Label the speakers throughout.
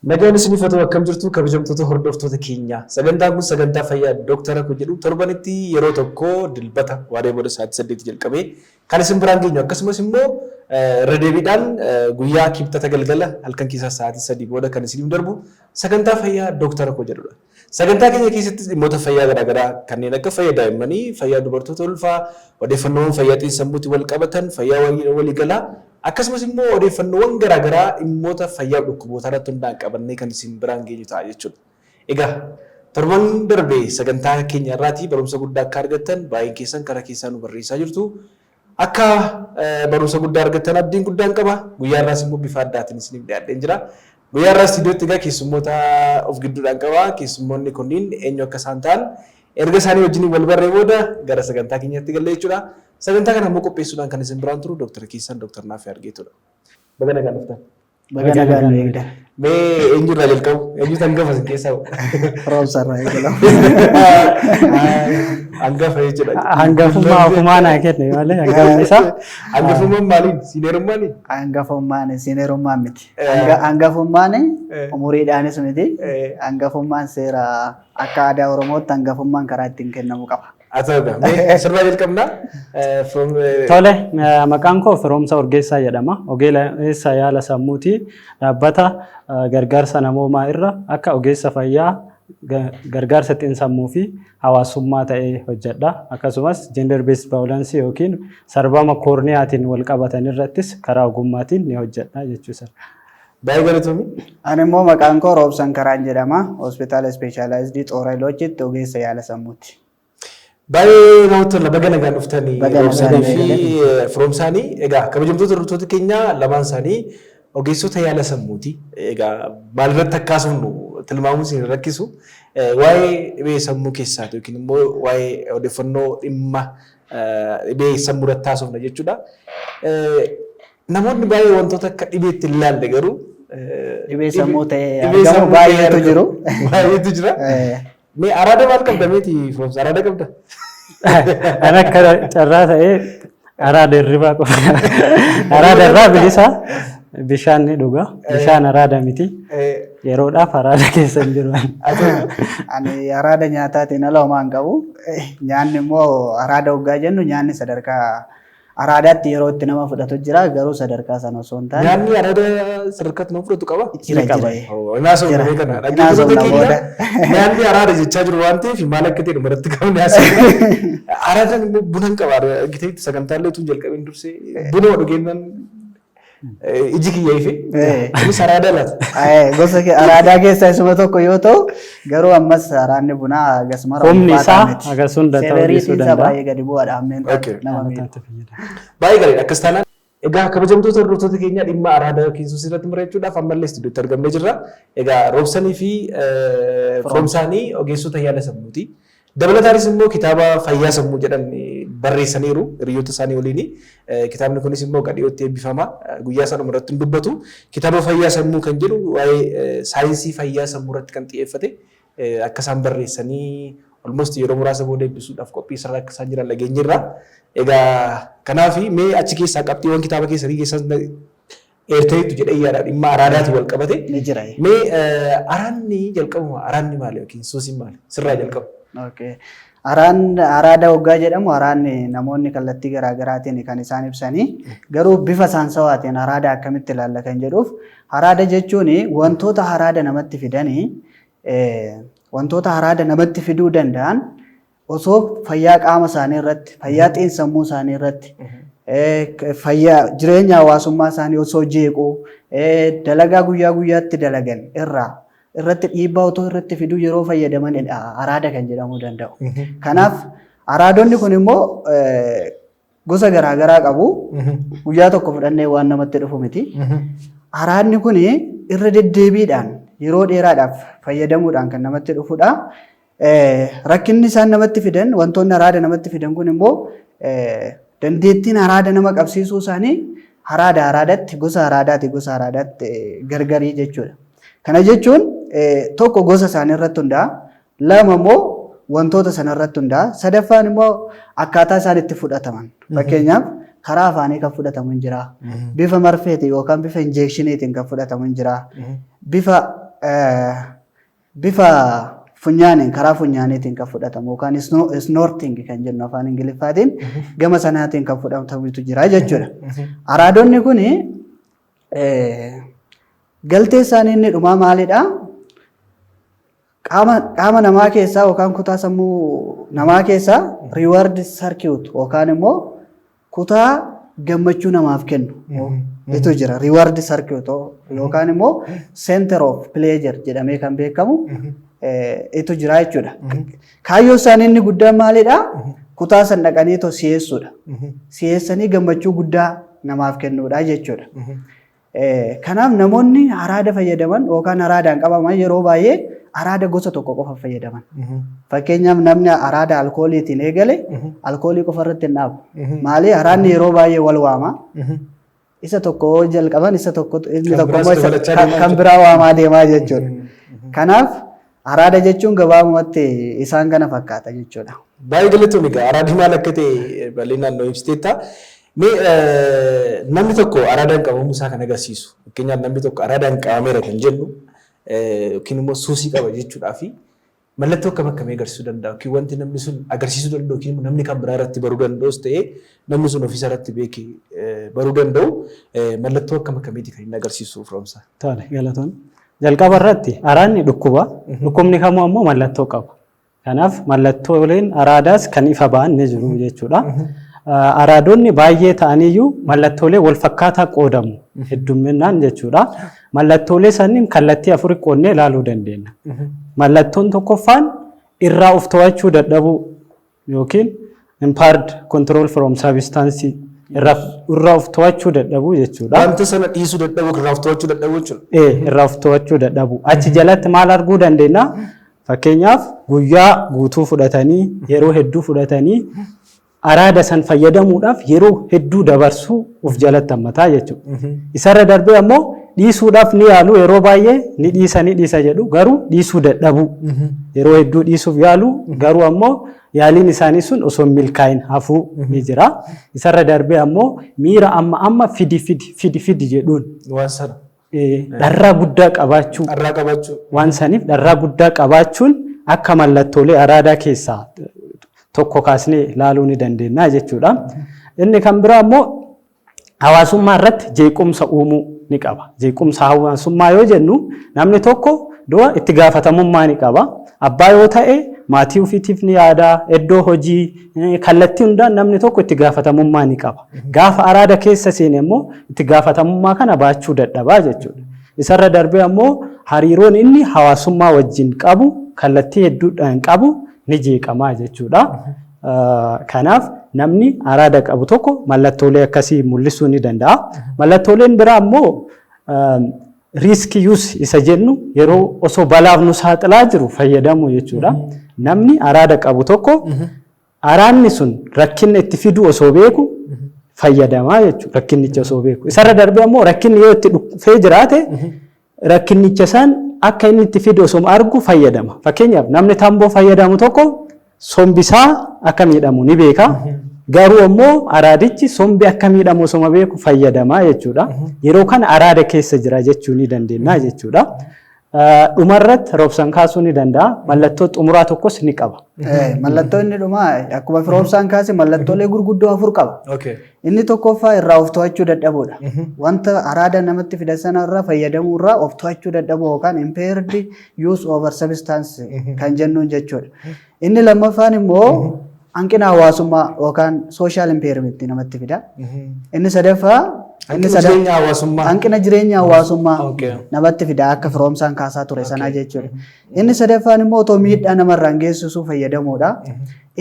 Speaker 1: Nagaan isiniif haa ta'u, akkam jirtu kabajamtoota hordoftoota keenya? Sagantaan kun sagantaa fayyaa Dooktara kun jedhu torbanitti yeroo tokko Dilbata waaree booda sa'aatii 8 jalqabee kan isin biraan geenyu, akkasumas immoo irra deebiidhaan guyyaa Kibxata galgala halkan keessaa sa'aatii 3 booda kan isiniif darbu sagantaa fayyaa Dooktara koo jedhudha. Sagantaa keenya keessattis dhimmoota fayyaa garaagaraa kanneen akka fayyaa daa'immanii, fayyaa dubartoota ulfaa, odeeffannoowwan fayyaa xiinsammuutti wal qabatan, fayyaa waliigalaa, akkasumas immoo odeeffannoowwan garaagaraa dhimmoota fayyaa dhukkuboota irratti hundaa'an qabannee kan isin biraan geenyu ta'a jechuudha. Egaa torban darbe sagantaa keenya irraatii barumsa guddaa akka argattan baay'een keessan karaa keessaa nu barreessaa jirtu. Akka barumsa guddaa argattan abdiin guddaan qaba. Guyyaa irraas immoo bifa addaatiin isiniif dhiyaadheen jira. Guyyaa irraa istiidiyootti egaa keessummoota of gidduudhaan qaba. Keessummoonni kunniin eenyu akka isaan ta'an erga isaanii wajjin wal barree booda gara sagantaa keenyaatti galle jechuudha. Sagantaa kana immoo qopheessuudhaan kan isin biraan turu Dooktara keessan Dooktar Naafii Argeetudha. Baga nagaan dhuftan.
Speaker 2: Baga nagaan nu eegdan.
Speaker 1: Mee eenyurraa jalqabu? Eenyutu hangafa isin keessaa?
Speaker 2: Roobsarraa eegalamu.
Speaker 1: Hangafa jechuudha.
Speaker 3: Hangafummaa ofumaa naa kenne malee hangafni isaa.
Speaker 1: Hangafummaan maaliin? Siineerummaanii?
Speaker 2: Hangafummaan siineerummaan miti. Hangafummaan umuriidhaanis miti. Hangafummaan seera akka aadaa Oromootti hangafummaan karaa ittiin kennamu qaba.
Speaker 1: Haa ta'u egaa. Mee sirraa jalqabnaa?
Speaker 3: Tole, maqaan koo Firoomsa Urgeessaa jedhama. Ogeessa yaala sammuuti. Dhaabbata gargaarsa namoomaa irra akka ogeessa fayyaa gargaarsa xiinsammuu fi hawaasummaa ta'ee hojjedha. Akkasumas gender based violence yookiin sarbama koorniyaatiin wal qabatan irrattis karaa ogummaatiin ni hojjedha jechuudha.
Speaker 1: Baay'ee galatoomi.
Speaker 2: Ani immoo maqaan koo Roobsan Karaan jedhama. Hospitaala Ispeeshaalaayizidii Xooraayiloochitti ogeessa yaala sammuuti.
Speaker 1: Baay'ee namatti tola, baga nagaan dhuftanii
Speaker 2: Baga nagaan
Speaker 1: Roobsanii fi
Speaker 2: eegalee.
Speaker 1: Firoomsaanii. Egaa kabajamtoota hordoftoota keenya, lamaan isaanii ogeessota yaala sammuuti. Egaa maalirratti akka haasofnu tilmaamuun isin hin rakkisu. Waa'ee dhibee sammuu keessaati yookiin immoo waa'ee odeeffannoo dhimma dhibee sammuu irratti haasofna jechuudha. Namoonni baay'ee wantoota akka dhibeetti hin ilaalle garuu
Speaker 2: dhibee sammuu ta'ee
Speaker 1: dhibee
Speaker 2: argamu
Speaker 1: sammuu ta'ee
Speaker 2: baay'eetu
Speaker 1: argamu.
Speaker 2: jiru.
Speaker 1: Baay'eetu jira. Mee araada maal qabda meeti Firoomsa? Araada qabda?
Speaker 3: Ani akka carraa ta'ee araada hirribaa qofa. Araada irraa bilisa, bishaan ni dhuga. Bishaan araada miti. Yeroodhaaf araada keessa hin jiru.
Speaker 2: Ani araada nyaataatiin ala homaa hin qabu. Nyaanni immoo araada hoggaa jennu nyaanni sadarkaa araadaatti yeroo itti nama fudhatu jira, garuu sadarkaa sana osoo hin taane.
Speaker 1: Nyaanni araada sadarkaatti nama fudhatu qaba?
Speaker 2: Jira.
Speaker 3: Qaba.
Speaker 2: Jira.
Speaker 1: Oh, Naasoo
Speaker 2: Jira.
Speaker 1: kana kana.
Speaker 2: Naasoo
Speaker 1: Dhaggeeffattoota
Speaker 2: na
Speaker 1: keenya,
Speaker 2: booda.
Speaker 1: nyaanni araada jechaa jiru waan ta'eef maal akka ta'e dhumarratti qabne haasofna. Araadaan immoo buna hin qaba. Argiteetti sagantaalee utuu hin jalqabin dursee buna dhugeennan iji kiyya ife. Kunis araada laata?
Speaker 2: Gosa araadaa keessaa isuma tokko yoo ta'u, garuu ammas araadni bunaa akkasuma
Speaker 3: Humni isaa hagas hunda ta'uu dhiisuu
Speaker 2: Severity isaa
Speaker 3: danda'a.
Speaker 2: baay'ee gadi bu'aadha ammeen nama miidhu.
Speaker 1: Baay'ee gaariidha. Akkas taanaan egaa kabajamtoota hordoftoota keenya, dhimma araada yookiin suusii irratti mari'achuudhaaf ammallee istuudiyootti argamnee jirra. Egaa Roobsanii fi Firoomsaanii ogeessota yaala sammuuti. Dabalataanis immoo kitaaba fayyaa sammuu jedhan barreessaniiru hiriyoota isaanii waliin. Kitaabni kunis immoo dhiyootti eebbifama. Guyyaa isaa dhumarratti hin dubbatu. Kitaaba fayyaa sammuu kan jedhu waa'ee saayinsii fayyaa sammuu irratti kan xiyyeeffate akka isaan barreessanii almost yeroo muraasa booda eebbisuudhaaf qophii isarra akka isaan jiran dhageenyerra. Egaa kanaaf mee achi keessaa qabxiiwwan kitaaba keessanii keessaa eertaniitu jedhee yaada, dhimma araadaatiin wal qabate.
Speaker 2: Ni jira.
Speaker 1: Mee araanni jalqabuma, araanni maali yookiin suusiin maali? Sirraa jalqabu.
Speaker 2: Okay. Araan araada hoggaa jedhamu, araanni namoonni kallattii garaa garaatiin kan isaan ibsanii, garuu bifa saansawaatiin araada akkamitti ilaalla kan jedhuuf, araada jechuun wantoota araada namatti fidanii, wantoota araada namatti fiduu danda'an osoo fayyaa qaama isaanii irratti, fayyaa xiinsammuu isaanii irratti, fayyaa jireenya hawaasummaa isaanii osoo jeequu, dalagaa guyyaa guyyaatti dalagan irraa irratti dhiibbaa otoo irratti fiduu yeroo fayyadamanidha araada kan jedhamuu danda'u. Kanaaf araadonni kun immoo gosa garaa garaa qabu. Guyyaa tokko fudhannee waan namatti dhufu miti. Araadni kun irra deddeebiidhaan yeroo dheeraadhaaf fayyadamuudhaan kan namatti dhufudha. Rakkinni isaan namatti fidan, wantoonni araada namatti fidan kun immoo dandeettiin araada nama qabsiisuu isaanii araada araadatti, gosa araadaati gosa araadaatti gargarii jechuudha. Kana jechuun tokko gosa isaanii irratti hundaa'a. Lama immoo wantoota sana irratti hundaa'a. Sadaffaan immoo akkaataa isaan itti fudhataman. Fakkeenyaaf karaa afaanii kan fudhatamu hin jira. Bifa marfeetiin yookaan bifa injeekshiniitiin kan fudhatamu hin jira. Bifa bifa funyaaniin, karaa funyaaniitiin kan fudhatamu yookaan snorting kan jennu afaan Ingiliffaatiin, gama sanaatiin kan fudhatamutu jira jechuudha. Araadonni kuni galtee isaanii inni dhumaa maalidhaa? Qaama namaa keessaa yookaan kutaa sammuu namaa keessaa reward circuit yookaan immoo kutaa gammachuu namaaf kennu itu jira. Reward circuit yookaan immoo center of pleasure jedhamee kan beekamu itu jira jechuudha. Kaayyoo isaanii inni guddaan maalidhaa? Kutaa san dhaqanii too si'eessuudha. Si'eessanii gammachuu guddaa namaaf kennuudha jechuudha. Kanaaf namoonni araada fayyadaman yookaan araadaan qabaman yeroo baay'ee araada gosa tokko qofa fayyadaman. Fakkeenyaaf, namni araada alkooliitiin eegale alkoolii qofa irratti hin dhaabu. Maali, araadni yeroo baay'ee wal waama. Isa tokko yoo jalqaban, isa tokko inni
Speaker 1: Kan
Speaker 2: tokko
Speaker 1: biraas
Speaker 2: immoo isa
Speaker 1: dabalachaa deemaa
Speaker 2: kan biraa waamaa deemaa jechuudha. Kanaaf araada jechuun gabaabumatti isaan kana fakkaata jechuudha.
Speaker 1: Baay'ee galatoomi. Egaa araadni maal akka ta'e bal'inaan nu ibsiteetta. Mee namni tokko araadaan qabamuu isaa kan agarsiisu, fakkeenyaaf namni tokko araadaan qabameera kan jennu yookiin immoo suusii qaba jechuudhaa fi mallattoo akkam akkamii agarsiisuu danda'a, yookiin wanti namni sun agarsiisuu danda'u yookiin immoo namni kan biraa irratti baruu danda'us ta'ee namni sun ofiisa irratti beekee baruu danda'u mallattoo akkam akkamiiti kan inni agarsiisu, Firoomsaa?
Speaker 3: Tole, galatoon. Jalqaba irratti araadni dhukkuba. Dhukkubni kamuu ammoo mallattoo qaba. Kanaaf mallattooleen araadaas kan ifa ba'an ni jiru jechuudha. Araadonni baay'ee ta'aniyyuu mallattoolee wal fakkaataa qoodamu heddumminaan jechuudha. Mallattoolee sanniin kallattii afuri qoodnee ilaaluu dandeenya. Mallattoon tokkoffaan irraa of to'achuu dadhabuu yookiin impaired control from substance, irraa of to'achuu dadhabuu jechuudha.
Speaker 1: Wanta sana dhiisuu dadhabuu, irraa of to'achuu dadhabuu jechuudha.
Speaker 3: Irraa of to'achuu dadhabuu. Achi jalatti maal arguu dandeenya? Fakkeenyaaf, guyyaa guutuu fudhatanii, yeroo hedduu fudhatanii araada san fayyadamuudhaaf yeroo hedduu dabarsuu of jalatti hammataa jechuudha. Isarra darbee ammoo dhiisuudhaaf ni yaalu, yeroo baay'ee ni dhiisa, ni dhiisa jedhu, garuu dhiisuu dadhabuu. Yeroo hedduu dhiisuuf yaalu, garuu ammoo yaaliin isaanii sun osoo hin milkaa'in hafuu ni jira. Isarra darbee ammoo miira amma amma fidi fidi fidi fidi jedhuun
Speaker 1: Waan sana.
Speaker 3: Dharraa guddaa qabaachuu.
Speaker 1: Dharraa qabaachuu.
Speaker 3: Waan saniif dharraa guddaa qabaachuun akka mallattoolee araadaa keessaa tokko kaasnee ilaaluu ni dandeenya jechuudha. Inni kan biraa immoo hawaasummaa irratti jeequmsa uumuu ni qaba. Jeequmsa hawaasummaa yoo jennu, namni tokko dura itti gaafatamummaa ni qaba. Abbaa yoo ta'e maatii ofiitiif ni yaada, iddoo hojii, kallattii hundaan namni tokko itti gaafatamummaa ni qaba. Gaafa araada keessa seene immoo itti gaafatamummaa kana baachuu dadhabaa jechuudha. Isarra darbee ammoo hariiroon inni hawaasummaa wajjin qabu, kallattii hedduudhaan qabu, ni jeeqamaa jechuudha. Kanaaf namni araada qabu tokko mallattoolee akkasii mul'isuu ni danda'a. Mallattooleen biraa ammoo risk use isa jennu, yeroo osoo balaaf nu saaxilaa jiru fayyadamuu jechuudha. Namni araada qabu tokko araanni sun rakkinna itti fiduu osoo beeku fayyadamaa jechuudha. Rakkinnicha osoo beeku. Isarra darbee ammoo rakkinni yoo itti dhufee jiraate rakkinnicha san akka inni itti fidu osoo argu fayyadama. Fakkeenyaaf, namni tamboo fayyadamu tokko sombisaa akka miidhamu ni beeka. Garuu ammoo araadichi sombi akka miidhamu osoma beeku fayyadamaa jechuudha. Yeroo kana araada keessa jira jechuu ni dandeenya jechuudha. Dhumarratti Roobsan kaasuu ni danda'a. Mallattoo xumuraa tokkos ni qaba.
Speaker 2: Mallattoo inni dhumaa, akkuma Firoomsaan kaase, mallattoolee gurguddoo afur qaba. Inni tokkoffaa irraa of to'achuu dadhabuudha. Wanta araada namatti fidan sana irraa fayyadamuu irraa of to'achuu dadhabuu yookaan impaired use over substance kan jennuun jechuudha. Inni lammaffaan immoo hanqina hawaasummaa yookaan social impairment namatti fida. Inni sadaffaa inni
Speaker 1: Hanqina jireenya hawaasummaa.
Speaker 2: Hanqina jireenya hawaasummaa namatti fida, akka Firoomsaan kaasaa ture sanaa jechuudha. Inni sadaffaan immoo otoo miidhaa namarraan geessisuu fayyadamuudha.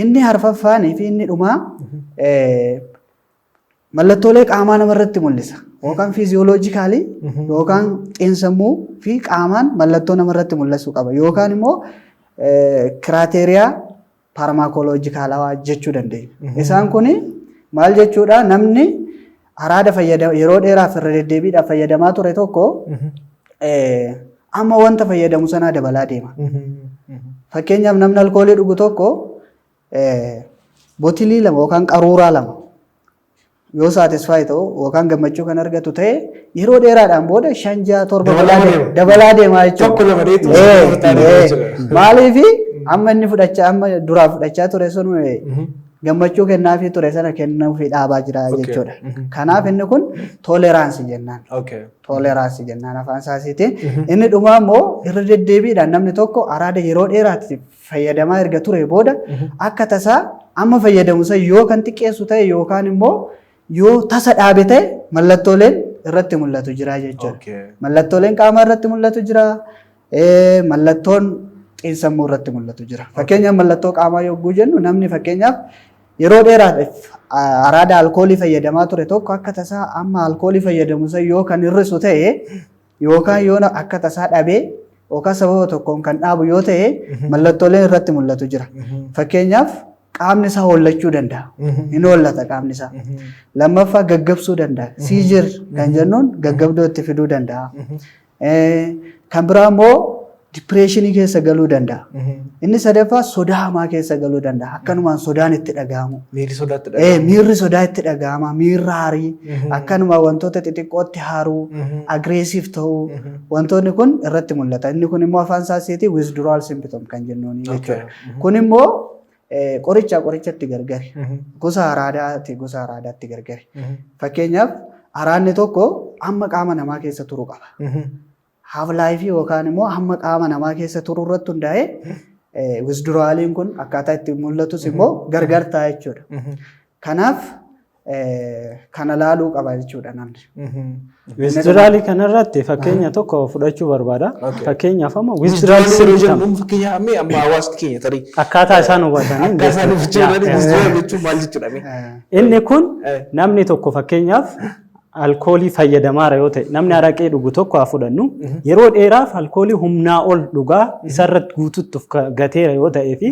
Speaker 2: Inni arfaffaanii fi inni dhumaa mallattoolee qaamaa namarratti mul'isa. Yookaan physiological yookaan xiinsammuu fi qaamaan mallattoo namarratti mul'isuu qaba. Yookaan immoo criteria pharmacologicalawaa jechuu dandeenya. Isaan kuni maal jechuudha? Namni araada yeroo dheeraaf irra deddeebiidhaaf fayyadamaa ture tokko amma wanta fayyadamu sanaa dabalaa deema. Fakkeenyaaf, namni alkoolii dhugu tokko bottle 2 yookaan qaruuraa 2 Yoo satisfy ta'u yookaan gammachuu kan argatu ta'e, yeroo dheeraadhaan booda 5, 6, 7
Speaker 1: dabalaa deema.
Speaker 2: Dabalaa deemaa jechuudha.
Speaker 1: Tokko lama dheetu jechuudha.
Speaker 2: Maaliifi amma inni fudhachaa, amma duraa fudhachaa ture sun gammachuu kennaafii ture sana kennuufii dhaabaa jira jechuudha. Kanaaf inni kun tolerance jennaan. Tolerance jennaan afaan saayinsiitiin. Inni dhumaa immoo irra deddeebiidhaan namni tokko araada yeroo dheeraatti fayyadamaa erga ture booda akka tasaa amma fayyadamu san yoo kan xiqqeessu ta'e yookaan immoo yoo tasa dhaabe ta'e, mallattooleen irratti mul'atu jira jechuudha. Mallattooleen qaamaa irratti mul'atu jira. Mallattoon xiinsammuu irratti mul'atu jira. Fakkeenyaaf, mallattoo qaamaa yogguu jennu, namni fakkeenyaaf yeroo dheeraadhaaf araada alkoolii fayyadamaa ture tokko akka tasaa amma alkoolii fayyadamu san yoo kan hir'isu ta'e yookaan yoo akka tasaa dhabee yookaan sababa tokkoon kan dhaabu yoo ta'e, mallattooleen irratti mul'atu jira. Fakkeenyaaf, qaamni isaa hollachuu danda'a. Hin hollata qaamni isaa. Lammaffaa, gaggabsuu danda'a. Seizure kan jennuun gaggabdoo itti fiduu danda'a. Kan biraa immoo depression keessa galuu danda'a. Inni sadaffaa sodaa hamaa keessa galuu danda'a. Akkanumaan sodaan itti dhaga'amu.
Speaker 1: Miirri sodaatti
Speaker 2: Miirri sodaa itti dhaga'ama. Miirra aarii. Akkanuma wantoota xixiqqootti haaruu. Aggressive ta'uu. Wantoonni kun irratti mul'ata. Inni kun immoo afaan saayinsiitiin withdrawal symptom kan jennuuni jechuudha. Kun immoo qorichaa qorichatti gargari. Gosa araadaati gosa araadaatti gargari. Fakkeenyaaf, araadni tokko hamma qaama namaa keessa turu qaba. Half life yookaan immoo hamma qaama namaa keessa turu irratti hundaa'ee withdrawaliin kun akkaataa itti mul'atus immoo gargar ta'a jechuudha. Kanaaf kana laaluu qaba jechuudha namni.
Speaker 3: Withdrawal kanarratti fakkeenya tokko fudhachuu barbaada. Fakkeenyaaf, amma
Speaker 1: withdrawal
Speaker 3: withdrawal
Speaker 1: yeroo
Speaker 3: symptom
Speaker 1: jennu, fakkeenya amma amma hawaasni keenya tarii
Speaker 3: akkaataa isaan hubatanii
Speaker 1: akka isaan hubachuu withdrawal jechuun maal jechuudha mee?
Speaker 3: Inni kun namni tokko fakkeenyaaf alkoolii fayyadamaara yoo ta'e, namni araqee dhugu tokko haa fudhannu, yeroo dheeraaf alkoolii humnaa ol dhugaa isarratti guututti of gateera yoo ta'ee fi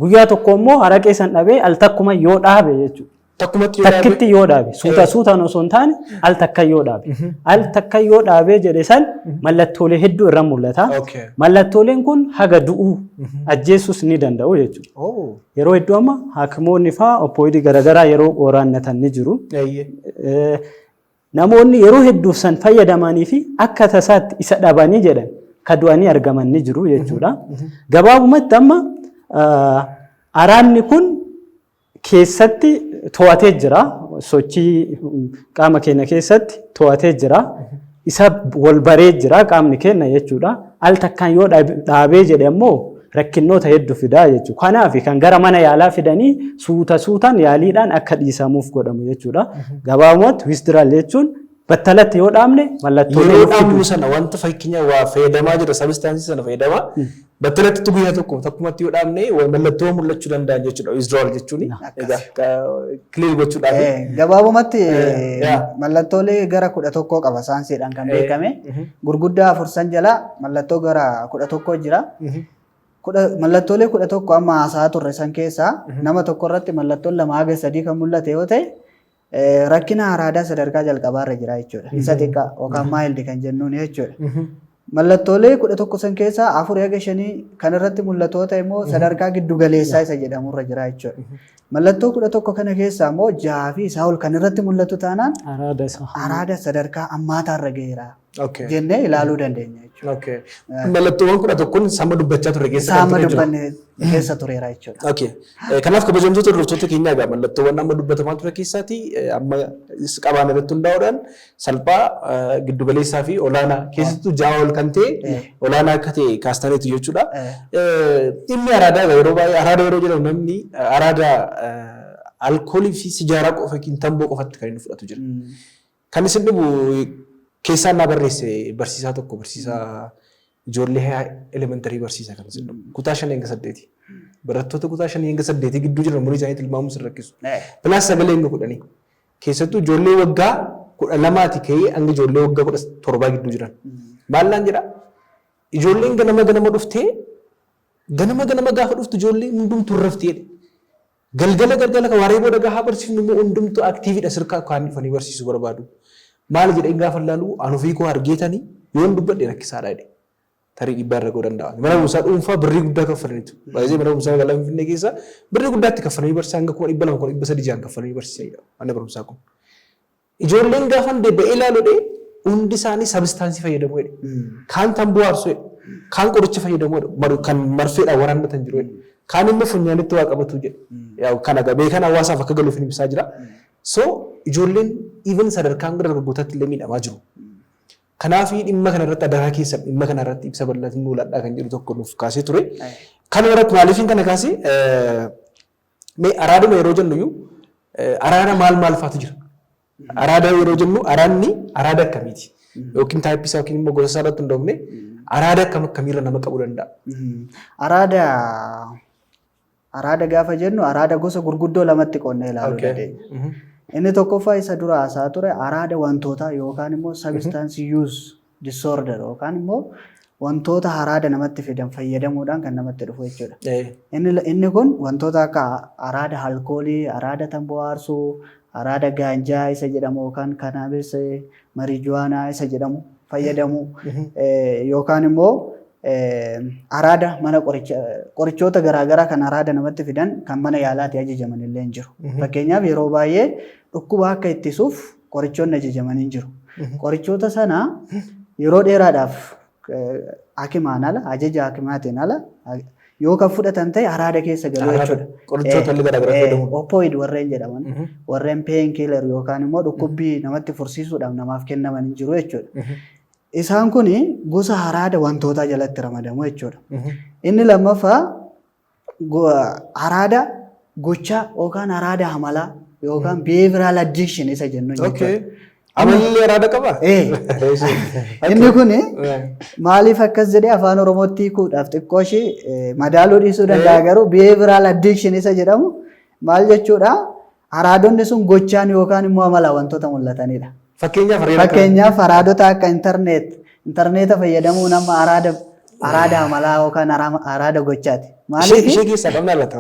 Speaker 3: guyyaa tokko immoo araqee san dhabee al takkuma yoo dhaabe jechuudha.
Speaker 1: Takkumatti yoo dhaabe.
Speaker 3: Takkitti yoo dhaabe, suuta suutaan osoo hin taane, al takka yoo dhaabe, al takka yoo dhaabee jedhe san mallattoolee hedduu irra mul'ata. Mallattooleen kun haga du'uu, ajjeesuus ni danda'u jechuudha. Yeroo hedduu amma haakimoonni fa'aa opioid garaagaraa yeroo waraannatan ni jiru. Namoonni yeroo hedduuf san fayyadamanii fi akka tasaatti isa dhabanii jedhan ka du'anii argaman ni jiru jechuudha. Gabaabumatti amma araanni kun keessatti to'atee jira. Sochii qaama keenya keessatti to'atee jira. Isa wal baree jira qaamni keenya jechuudha. Al takkaan yoo dhaabee jedhe immoo rakkinnoota hedduu fidaa jechuudha. Kanaaf kan gara mana yaalaa fidanii suuta suutaan yaaliidhaan akka dhiisamuuf godhamu jechuudha. Gabaabumatti withdrawal jechuun battalatti yoo dhaabne mallattoolee
Speaker 1: Yeroo
Speaker 3: nu fidu.
Speaker 1: dhaabnu sana wanta fakkeenya waa fayyadamaa jira, substance sana fayyadamaa battalatti guyyaa tokko takkumatti yoo dhaabne mallattoo mul'achuu danda'an jechuudha withdrawal jechuun, egaa clear gochuudhaaf.
Speaker 2: Gabaabumatti mallattoolee gara 11 qaba saayinsiidhaan kan beekame. Gurguddaa afur san jala mallattoo gara 11 jira. Mallattoolee 11 amma haasa'aa turre san keessaa nama tokko irratti mallattoon lama haga sadii kan mul'ate yoo ta'e, rakkina araadaa sadarkaa jalqabaarra jira jechuudha. Isa xiqqaa yookaan mild kan jennuun jechuudha. Mallattoolee 11 san keessaa afurii haga shanii kan irratti mul'atu yoo ta'e immoo sadarkaa giddu galeessaa isa jedhamurra jira jechuudha. Mallattoo 11 kana keessaa immoo jaha fi isaa ol kan irratti mul'atu taanaan
Speaker 3: Araada isaa.
Speaker 2: araada sadarkaa ammaataarra gaheera jennee ilaaluu dandeenya jechuudha.
Speaker 1: Okay. Mallattoowwan 11n sama dubbachaa turre keessa
Speaker 2: Isaa
Speaker 1: kan
Speaker 2: amma
Speaker 1: ture jechuudha.
Speaker 2: dubbanne keessa tureera jechuudha.
Speaker 1: Okay. Kanaaf, kabajamtoota hordoftoota keenyaa, egaa mallattoowwan amma dubbatamaa ture keessaati amma qabaan irratti hundaa'uudhaan salphaa, giddugaleessaa fi olaanaa, keessattuu ja'a ol kan ta'e olaanaa akka ta'e kaastaniitu jechuudha. Dhimmi araadaa egaa yeroo baay'ee araada yeroo jedhamu namni araada alkoolii fi sijaaraa qofa yookiin tamboo qofatti kan inni fudhatu jira. Kan isin dhibu keessaan naa barreesse barsiisaa tokko, barsiisaa ijoollee elementary barsiisaa kan isin dhibu. Kutaa shanii hanga saddeeti. Barattoota kutaa shanii hanga saddeetii gidduu jiran umurii isaanii tilmaamuun sin rakkisu. Plus 9 hanga 10. Keessattuu ijoollee waggaa 12ti ka'ee hanga ijoollee waggaa 17 gidduu jiran. Maal naan jedhaa? Ijoolleen ganama ganama dhuftee, ganama ganama gaafa dhuftu ijoolleen hundumtuu rafti jedhe. Galgala galgala kan waaree booda gaafa barsiifnu immoo hundumtuu activeidha, sirkaa kaan dhufanii barsiisuu barbaadu. Maal jedheen gaafa ilaalu, ani ofii koo argeetanii yoon dubbadhe rakkisaadha jedhe. Tarii dhiibbaa irra ga'uu danda'a. Mana barumsaa dhuunfaa birrii guddaa kaffalaniitu. Baay'ee mana barumsaa magaalaa Finfinnee keessa birrii guddaatti kaffalanii barsiisan, hanga 200,000, 300,000 jaan kaffalanii barsiisanidha. Mana barumsaa kun. Ijoolleen gaafa deebi'ee ilaalu jedhee hundi isaanii substance fayyadamu jedhe. Kaan tamboo aarsu jedhe. Kaan qoricha fayyadamu jedhe. Kan marfeedhaan waraannatan jiru jedhe. Kaan immoo funyaanitti waa qabatu jedhe. Kana beekan hawaasaaf akka galuuf ibsaa jira. So ijoolleen even sadarkaan dargaggootaatti illee miidhamaa jiru. Kanaaf dhimma kana irratti adaraa keessa dhimma kana irratti ibsa bal'aa nuu laadhaa kan jedhu tokko nuuf kaasee ture. Kana irratti maaliif kana kaasee, mee araaduma yeroo jennu iyyuu araada maal maal faatu jira? Araada yeroo jennu araadni araada akkamiiti? Yookiin type isaa yookiin immoo gosa isaa irratti hundoofne araada akkam akkamiirra nama qabuu danda'a?
Speaker 2: Araada gaafa jennu araada gosa gurguddoo lamatti qoonnee ilaaluu dandeenya. Inni tokkoffaa isa dura haasaa ture, araada wantootaa yookaan immoo substance use disorder yookaan immoo wantoota araada namatti fidan fayyadamuudhaan kan namatti dhufu jechuudha. Inni kun wantoota akka araada alkoolii, araada tamboo aarsuu, araada gaanjaa isa jedhamu yookaan cannabis, marijuana isa jedhamu fayyadamu yookaan immoo araada mana qorichoota garaagaraa kan araada namatti fidan kan mana yaalaatti ajajaman illee hin jiru. Fakkeenyaaf, yeroo baay'ee dhukkuba akka ittisuuf qorichoonni ajajaman hin jiru. Qorichoota sana yeroo dheeraadhaaf hakimaan ala, ajaja hakimaatiin ala yoo kan fudhatan ta'e araada keessa galu jechuudha.
Speaker 1: Qorichoota illee garaagaraa fayyadamu.
Speaker 2: Opioid warreen jedhaman, warreen pain killer yookaan immoo dhukkubbii namatti fursiisuudhaaf namaaf kennaman hin jiru jechuudha. Isaan kun gosa araada wantootaa jalatti ramadamu jechuudha. Inni lammaffaa araada gochaa yookaan araada amalaa yookaan behavioral addiction isa jennu jechuudha.
Speaker 1: Amalli araada qabaa?
Speaker 2: Inni kun maaliif akkas jedhee afaan Oromootti hiikuudhaaf xiqqoo ishee madaaluu dhiisuu danda'a, garuu behavioral addiction isa jedhamu maal jechuudha? Araadonni sun gochaan yookaan immoo amala wantoota mul'atanidha.
Speaker 1: Fakkeenyaaf?
Speaker 2: Fakkeenyaaf, araadota akka intarneeta fayyadamuu nama araada amalaa yookaan araada gochaati.
Speaker 1: Maaliif? Ishee keessaa qabna laata?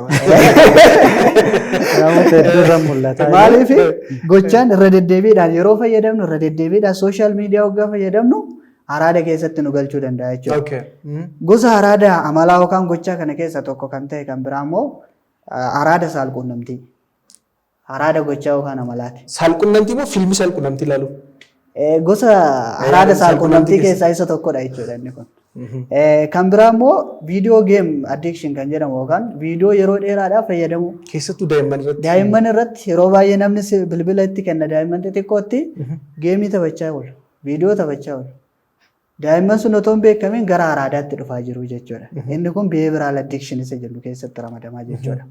Speaker 3: Namoota hedduu irra mul'ata.
Speaker 2: Maaliif? Gochaan irra deddeebiidhaan yeroo fayyadamnu, irra deddeebiidhaan social media hoggaa fayyadamnu araada keessatti nu galchuu danda'a jechuudha. Gosa araada amalaa yookaan gochaa kana keessa tokko kan ta'e kan biraa immoo araada saalquunnamtii. Araada gochaa yookaan amalaati.
Speaker 1: Saalqunnamtii moo fiilmii saalqunnamtii ilaalu?
Speaker 2: Gosa araada saalqunnamtii keessaa isa tokkodha jechuudha inni kun. Kan biraa immoo video game addiction kan jedhamu yookaan viidiyoo yeroo dheeraadhaaf fayyadamu.
Speaker 1: Keessattuu daa'imman irratti.
Speaker 2: Daa'imman irratti yeroo baay'ee namni bilbila itti kenna, daa'imman xixiqqootti game taphachaa oolu. Viidiyoo taphachaa oolu. Daa'imman sun otoo hin beekamiin gara araadaatti dhufaa jiru jechuudha. Inni kun behavioral addiction isa jennu keessatti ramadamaa jechuudha.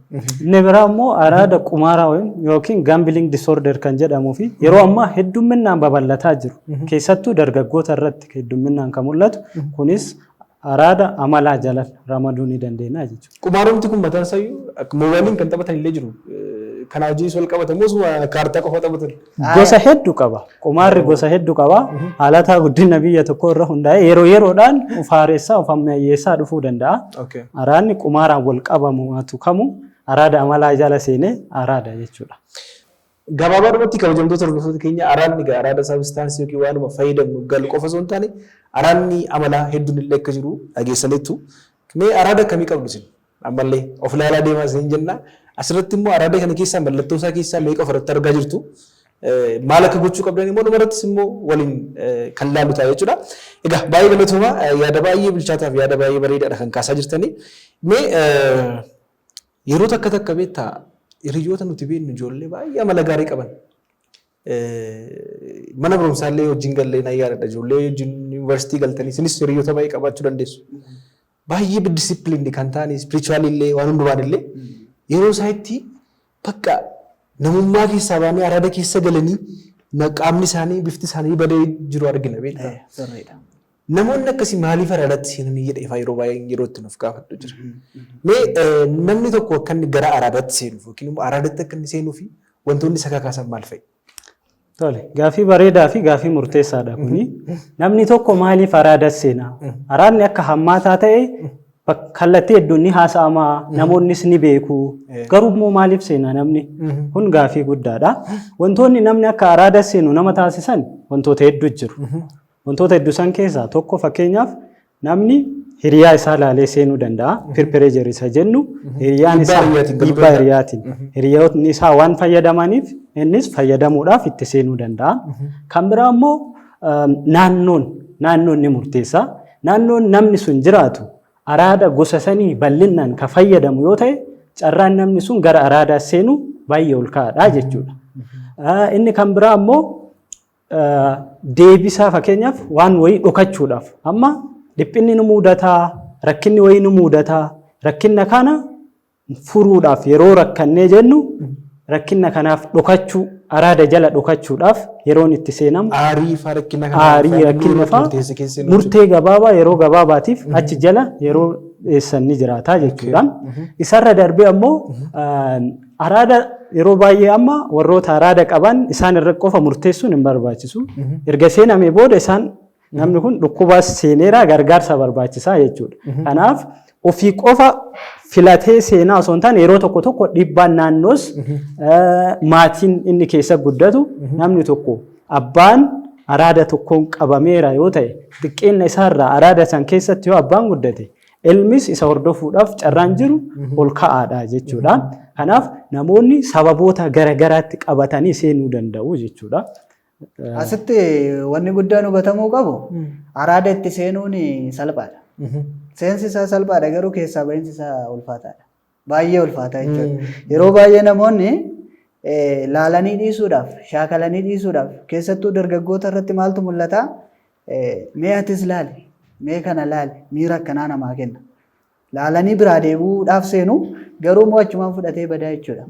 Speaker 3: Inni biraa immoo araada qumaaraa yookiin gambling disorder kan jedhamuu fi yeroo ammaa heddumminaan babal'ataa jiru. Keessattuu dargaggoota irratti heddumminaan kan mul'atu. Kunis araada amalaa jala ramaduu ni dandeenya jechuudha.
Speaker 1: Qumaarumti kun mataan isaayyuu akka moobaayiliin kan taphatan illee jiru. Kana wajjin wal qabatan moo kaartaa qofa taphatan?
Speaker 3: Gosa hedduu qaba. Qumaarri gosa hedduu qaba. Haalata guddina biyya tokkoo irra hundaa'ee yeroo yeroodhaan of haaressaa, of ammayyeessaa dhufuu danda'a. Araadni qumaaraan wal qabamu kamu araada amalaa jala seenee araada jechuudha.
Speaker 1: Gabaabaadhumatti, kabajamtoota hordoftoota keenya, araadni egaa araada substance yookiin waanuma fayyadamnu galu qofa osoo hin taane araadni amalaa hedduun illee akka jiru dhageessaniittu. Mee araada akkamii qabdu isin? Ammallee of ilaalaa deemaa isin jenna. Asirratti immoo araada kana keessaa mallattoo isaa keessaa meeqa ofirratti argaa jirtu? Maal akka gochuu qabdan immoo dhumarrattis immoo waliin kan laallu ta'a jechuudha. Egaa baay'ee galatooma, yaada baay'ee bilchaataa fi yaada baay'ee bareedaadha kan kaasaa jirtanii. Mee yeroo takka takka beektaa, hiriyoota nuti beeknu ijoollee baay'ee amala gaarii qaban. Mana barumsaallee wajjin gallee na yaadadha. Ijoollee wajjin yuunivarsiitii galtanii isinis hiriyoota baay'ee qabaachuu dandeessu. Baay'ee discipline kan ta'an, spiritual illee, waan hundumaan illee, yeroo isaa itti bakka namummaa keessaa baanii araada keessa galanii qaamni isaanii, bifti isaanii badee jiru argina, beektaa.
Speaker 2: Sirriidha.
Speaker 1: Namoonni akkasii maaliif araadatti seenanii jedhee fa'aa yeroo baay'ee yeroo itti nuuf gaafadhu jira. Mee namni tokko akka inni gara araadaatti seenuuf yookiin immoo araadatti akka inni seenuuf wantoonni isa kakaasan maal fa'i?
Speaker 3: Tole, gaafii bareedaa fi gaafii murteessaadha kuni. Namni tokko maaliif araada seena? Araadni akka hammaataa ta'e kallattii hedduun ni haasa'ama, namoonnis ni beeku. Garuu immoo maaliif seena namni? Kun gaafii guddaadha. Wantoonni namni akka araada seenu nama taasisan wantoota hedduu jiru. Wantoota hedduu san keessaa tokko, fakkeenyaaf, namni hiriyaa isaa laalee seenuu danda'a. Peer pressure isa jennu, hiriyaan isaa
Speaker 1: Dhiibbaa hiriyaatiin galuu
Speaker 3: dhiibbaa
Speaker 1: danda'a.
Speaker 3: Hiriyaatiin. Hiriyoonni isaa waan fayyadamaniif innis fayyadamuudhaaf itti seenuu danda'a. Kan biraa immoo naannoon ni murteessa. Naannoon namni sun jiraatu araada gosa sanii bal'inaan ka fayyadamu yoo ta'e, carraan namni sun gara araadaa seenu baay'ee ol ka'aadha jechuudha. Inni kan biraa immoo deebisaa, fakkeenyaaf waan wayii dhokachuudhaaf, amma dhiphinni nu mudataa, rakkinni wayii nu mudataa, rakkina kana furuudhaaf yeroo rakkannee jennu, rakkina kanaaf dhokachuu, araada jala dhokachuudhaaf yeroon itti seenamu.
Speaker 1: Aarii faa, rakkina kana
Speaker 3: aarii, rakkina faa
Speaker 1: murteessa keessa
Speaker 3: murtee gabaabaa yeroo gabaabaatiif achi jala yeroo dheessan ni jiraata jechuudha. Isarra darbee ammoo araada yeroo baay'ee amma warroota araada qaban isaan irra qofa murteessuun hin barbaachisu. Erga seenamee booda isaan namni kun dhukkuba seeneera, gargaarsa barbaachisaa jechuudha. Kanaaf ofii qofa filatee seenaa osoo hin taane, yeroo tokko tokko dhiibbaan naannoos, maatiin inni keessa guddatu, namni tokko abbaan araada tokkoon qabameera yoo ta'e, xiqqeenna isaarraa araada san keessatti yoo abbaan guddate, ilmis isa hordofuudhaaf carraan jiru ol ka'aadha jechuudha. Kanaaf namoonni sababoota garagaraatti qabatanii seenuu danda'u jechuudha.
Speaker 2: Asitti wanni guddaan hubatamuu qabu, araada itti seenuun salphaadha. Seensi isaa salphaadha, garuu keessaa bahiinsi isaa ulfaataadha. Baay'ee ulfaata jechuudha. Yeroo baay'ee namoonni laalanii dhiisuudhaaf, shaakalanii dhiisuudhaaf, keessattuu dargaggoota irratti maaltu mul'ata? Mee atis laali, mee kana laali, miira akkanaa namaa kenna. Laalanii biraa deebi'uudhaaf seenu, garuu immoo achumaan fudhatee badaa jechuudha.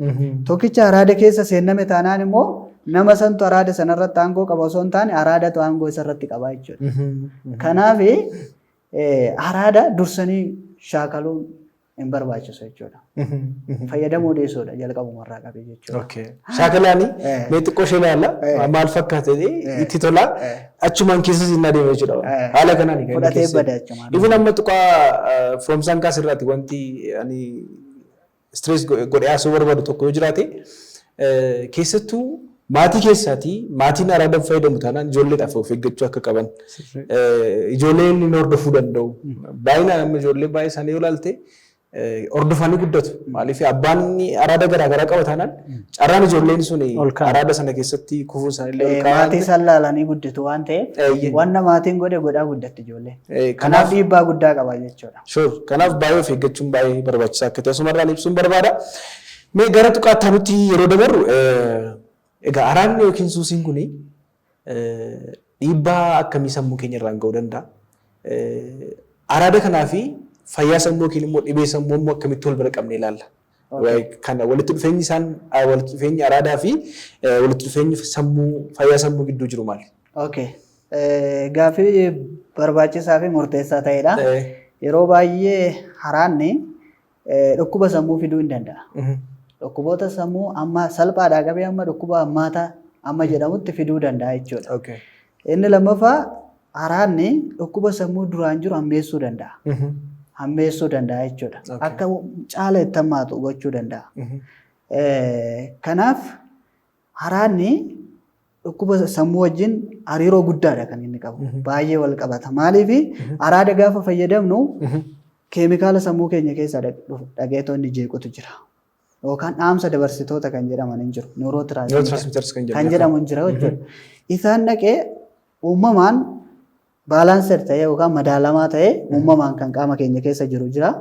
Speaker 2: Tokkicha araada keessa seenname taanaan immoo nama santu araada sanarratti aangoo qaba osoo hin taane, araadatu aangoo isarratti qaba jechuudha. Kanaaf araada dursanii shaakaluun hin barbaachisu jechuudha. Fayyadamuu dhiisuudha jalqabumarraa qabee jechuudha.
Speaker 1: Okay. Shaakalaani mee xiqqoo ishee ilaalla, maal fakkaate, itti tola, achumaan keessa siin adeema jechuudha. Haala kanaan kan inni
Speaker 2: Fudhatee
Speaker 1: keessa.
Speaker 2: bada achumaan.
Speaker 1: Even amma tuqaa Firoomsaan kaasirraati wanti ani stress godhee haasa'uu barbaadu tokko yoo jiraate, keessattuu maatii keessaatii maatiin araadaan fayyadamu taanaan ijoolleedhaaf of eeggachuu akka qaban. Ijoolleen inni hordofuu danda'u. Baay'inaan amma ijoollee baay'ee isaanii yoo ilaalte hordofanii guddatu. Maaliif abbaan araada garaa garaa qaba taanaan, carraan ijoolleen sun
Speaker 3: Ol ka'a.
Speaker 1: araada sana keessatti kufuun isaanii illee ol ka'a.
Speaker 2: Maatii isaan laalanii guddatu waan ta'eef, wanna maatiin godhe godhaa guddatti ijoolleen. Kanaaf
Speaker 1: Kanaaf
Speaker 2: dhiibbaa guddaa qaba jechuudha.
Speaker 1: Sure. Kanaaf baay'ee of eeggachuun baay'ee barbaachisaa akka ta'e asumarraan ibsuun barbaada. Mee gara tuqaatti nuti yeroo dabarru, egaa araadni yookiin suusiin kuni dhiibbaa akkamii sammuu keenya irraan ga'uu danda'a? Araada kanaa fi fayyaa sammuu yookiin immoo dhibee sammuu immoo akkamitti wal bira qabnee ilaalla? Kana walitti dhufeenyi isaan, walitti dhufeenyi araadaa fi walitti dhufeenyi sammuu, fayyaa sammuu gidduu jiru maali?
Speaker 2: Okay. Gaaffii barbaachisaa fi murteessaa ta'edha. Yeroo baay'ee araadni dhukkuba sammuu fiduu hin danda'a. Dhukkuboota sammuu amma salphaadhaa qabee amma dhukkuba hammaataa amma jedhamutti fiduu danda'a jechuudha. Inni lammaffaa, araadni dhukkuba sammuu duraan jiru hammeessuu danda'a. Hammeessuu danda'a jechuudha. Akka caala itti hammaatu gochuu danda'a. Kanaaf araadni dhukkuba sammuu wajjin hariiroo guddaadha kan inni qabu. Baay'ee wal qabata. Maaliif, araada gaafa fayyadamnu keemikaala sammuu keenya keessaa dhageetoo inni jeequtu jira. Yookaan dhaamsa dabarsitoota kan jedhaman hin jiru.
Speaker 1: Neurotransmitters kan
Speaker 2: kan jedhamu hin jira jechuudha. Isaan dhaqee uumamaan balanced ta'ee yookaan madaalamaa ta'ee uumamaan kan qaama keenya keessa jiru jira.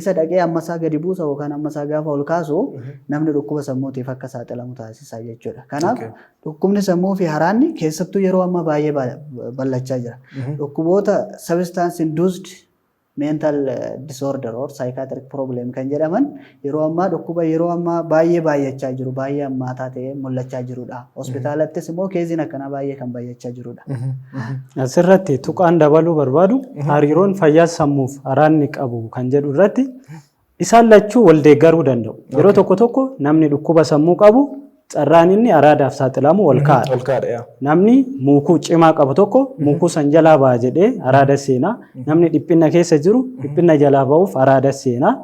Speaker 2: Isa dhaqee ammasaa gadi buusa yookaan ammasaa gaafa ol kaasu, namni dhukkuba sammuutiif akka saaxilamu taasisa jechuudha. Kanaaf dhukkubni sammuu fi araadni keessattuu yeroo ammaa baay'ee bal'achaa jira. Dhukkuboota substance induced mental disorder or psychiatric problem kan jedhaman yeroo ammaa dhukkuba yeroo ammaa baay'ee baay'achaa jiru, baay'ee hammaataa ta'ee mul'achaa jirudha. Hospitaalattis immoo caseiin akkanaa baay'ee kan baay'achaa jirudha.
Speaker 3: Asirratti tuqaan dabaluu barbaadu, hariiroon fayyaa sammuuf araadni qabu kan jedhu irratti, isaan lachuu wal deeggaruu danda'u. Yeroo tokko tokko namni dhukkuba sammuu qabu carraan inni araadaaf saaxilamu ol ka'aadha.
Speaker 1: Ol ka'aadha, yaa.
Speaker 3: Namni muukuu cimaa qabu tokko muukuu san jalaa ba'a jedhee araada seenaa. Namni dhiphina keessa jiru dhiphina jalaa ba'uuf araada seenaa.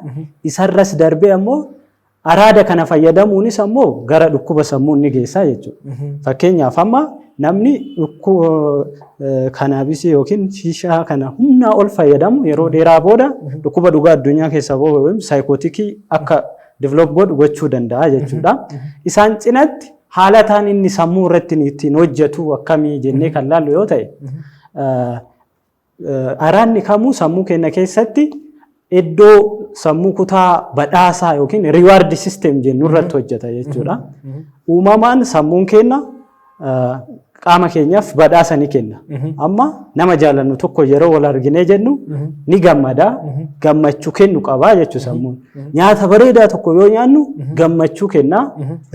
Speaker 3: Isarras darbee ammoo araada kana fayyadamuunis ammoo gara dhukkuba sammuu ni geessaa jechuudha. Fakkeenyaaf amma Namni cannabisii yookiin shishaa kana humnaa ol fayyadamu yeroo dheeraa booda dhukkuba dhugaa addunyaa keessaa bahu psychoticii akka develop godhu gochuu danda'a jechuudha. Isaan cinatti haala taan inni sammuu irratti ittiin hojjetu akkamii jennee kan laallu yoo ta'e, araanni kamuu sammuu keenya keessatti iddoo sammuu kutaa badhaasaa yookiin reward system jennu irratti hojjeta jechuudha. Uumamaan sammuun keenya qaama keenyaaf badhaasa ni kenna. Amma nama jaalannu tokko yeroo wal arginee jennu ni gammada, gammachuu kennu qabaa jechuudha sammuun. Nyaata bareedaa tokko yoo nyaannu gammachuu kenna,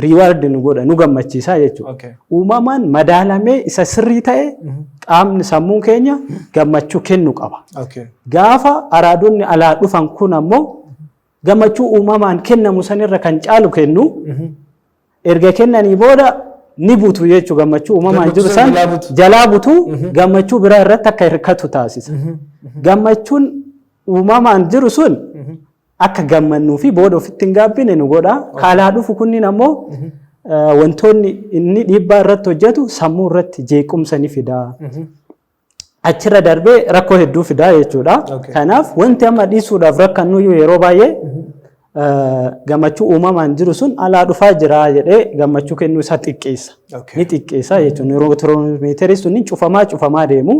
Speaker 3: reward nu godha, nu gammachiisa jechuudha. Uumamaan madaalamee isa sirrii ta'e qaamni sammuun keenya gammachuu kennu qaba. Gaafa araadonni alaa dhufan kun ammoo gammachuu uumamaan kennamu sanirra kan caalu kennu, erga kennanii booda ni butu jechuudha. Gammachuu uumamaan jiru san jalaa butu, gammachuu biraa irratti akka hirkatu taasisa. Gammachuun uumamaan jiru sun akka gammannuu fi booda ofitti hin gaabbine nu godha. Kaalaa dhufu kunniin ammoo wantoonni inni dhiibbaa irratti hojjetu sammuu irratti jeequmsa ni fida. Achirra darbee rakkoo hedduu fidaa jechuudha. Kanaaf wanti amma dhiisuudhaaf rakkannu yeroo baay'ee gammachuu uumamaan jiru sun alaa dhufaa jira jedhee gammachuu kennuu isaa xiqqeessa. Ni xiqqeessa jechuudha. Neurotransmitterii sun cufamaa cufamaa deemu.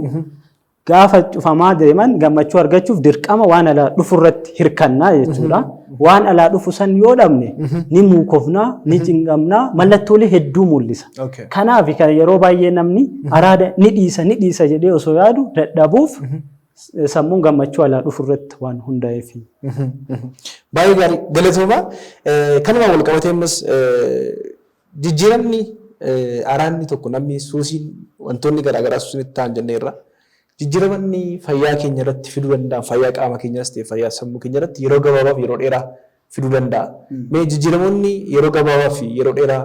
Speaker 3: Gaafa cufamaa deeman gammachuu argachuuf dirqama waan alaa dhufu irratti hirkannaa jechuudha. Waan alaa dhufu san yoo dhabne ni muukofnaa, ni cinqamnaa, mallattoolee hedduu mul'isa. Kanaaf kan yeroo baay'ee namni araada ni dhiisa ni dhiisa jedhee osoo yaadu dadhabuuf sammuun gammachuu alaa dhufu irratti waan hundaa'eef.
Speaker 1: Baay'ee gaarii, galatooma. Kanuma wal qabatee ammas jijjiiramni araanni tokko namni suusiin wantoonni garaagaraa suusiin itti ta'an jenneerra. Jijjiiramanni fayyaa keenya irratti fiduu danda'a. Fayyaa qaama keenyaas ta'e fayyaa sammuu keenya irratti yeroo gabaabaaf yeroo dheeraa fiduu danda'a. Mee jijjiiramoonni yeroo gabaabaa fi yeroo dheeraa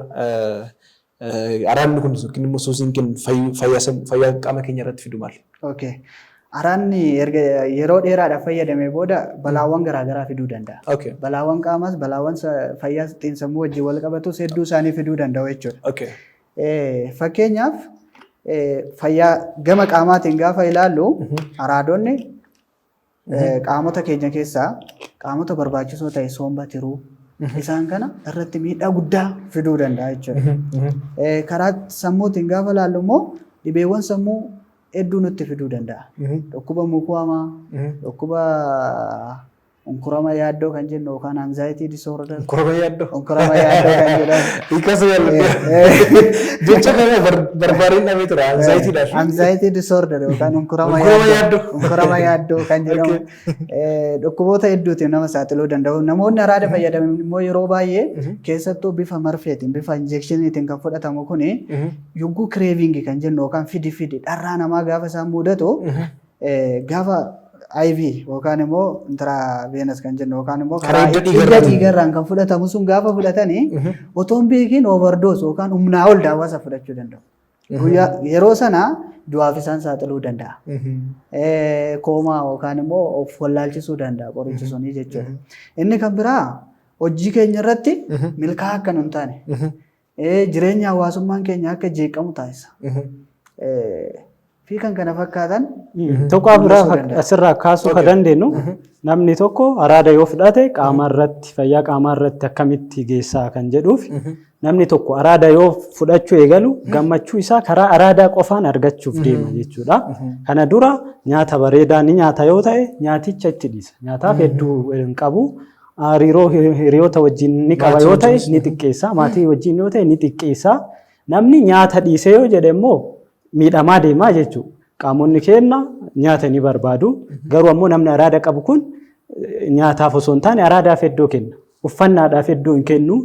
Speaker 1: araanni kun yookiin immoo suusiin kun fayyaa qaama keenya irratti fidu maali?
Speaker 2: Okay. Araanni erga yeroo dheeraadhaaf fayyadamee booda balaawwan garaagaraa fiduu danda'a. Balaawwan qaamaas, balaawwan fayyaa xiinsammuu wajjin wal qabatus hedduu isaanii fiduu danda'u jechuudha. Fakkeenyaaf, fayyaa gama qaamaatiin gaafa ilaallu, araadonni qaamota keenya keessaa qaamota barbaachisoo ta'e somba, tiruu, isaan kana irratti miidhaa guddaa fiduu danda'a jechuudha. Karaa sammuutiin gaafa ilaallu immoo dhibeewwan sammuu hedduu nutti fiduu danda'a. Dhukkuba mukuu hamaa, dhukkuba unkurama yaaddoo kan jennu yookaan anxiety disorder.
Speaker 1: Unkurama yaaddoo.
Speaker 2: Unkurama yaaddoo kan jedhamu.
Speaker 1: Hiikas yaalladhe. Jecha kana barbaadeen dhabee ture anxietydhaaf.
Speaker 2: Anxiety disorder yookaan unkurama yaaddoo. Unkurama yaaddoo kan jedhamu. Dhukkuboota hedduutiif nama saaxiluu danda'u. Namoonni araada fayyadaman immoo yeroo baay'ee, keessattuu bifa marfeetiin, bifa injectioniitiin kan fudhatamu kuni, yogguu craving kan jennu yookaan fidi fidi dharraa namaa gaafa isaan mudatu, gaafa IV yookaan immoo intravenous kan jennu yookaan immoo karaa hidda dhiigarraan kan fudhatamu sun gaafa fudhatanii otoo hin beekiin overdose yookaan humnaa ol daawwasa fudhachuu danda'u. Guyyaa yeroo sana du'aaf isaan saaxiluu danda'a. Coma yookaan immoo of wallaalchisuu danda'a qorichi sunii jechuudha. Inni kan biraa hojii keenya irratti milkaa'aa akka nu hin taane, jireenya hawaasummaan keenya akka jeeqamu taasisa. Fi kan kana fakkaatan.
Speaker 3: Tokko biraa asirraa kaasuu kan dandeenyu, namni tokko araada yoo fudhate qaama irratti, fayyaa qaamaa irratti akkamitti geessaa kan jedhuuf, namni tokko araada yoo fudhachuu eegalu gammachuu isaa karaa araadaa qofaan argachuuf deema jechuudha. Kana dura nyaata bareedaa ni nyaata yoo ta'e nyaaticha itti dhiisa. Nyaataaf hedduu hin qabu. Hariiroo hiriyoota wajjin ni qaba yoo ta'e ni xiqqeessa. Maatii wajjin yoo ta'e ni xiqqeessa. Namni nyaata dhiisee yoo jedhe immoo miidhamaa deemaa jechuudha. Qaamonni keenya nyaata ni barbaadu. Garuu ammoo namni araada qabu kun nyaataaf osoo hin taane araadaaf iddoo kenna. Uffannaadhaaf iddoo hin kennu.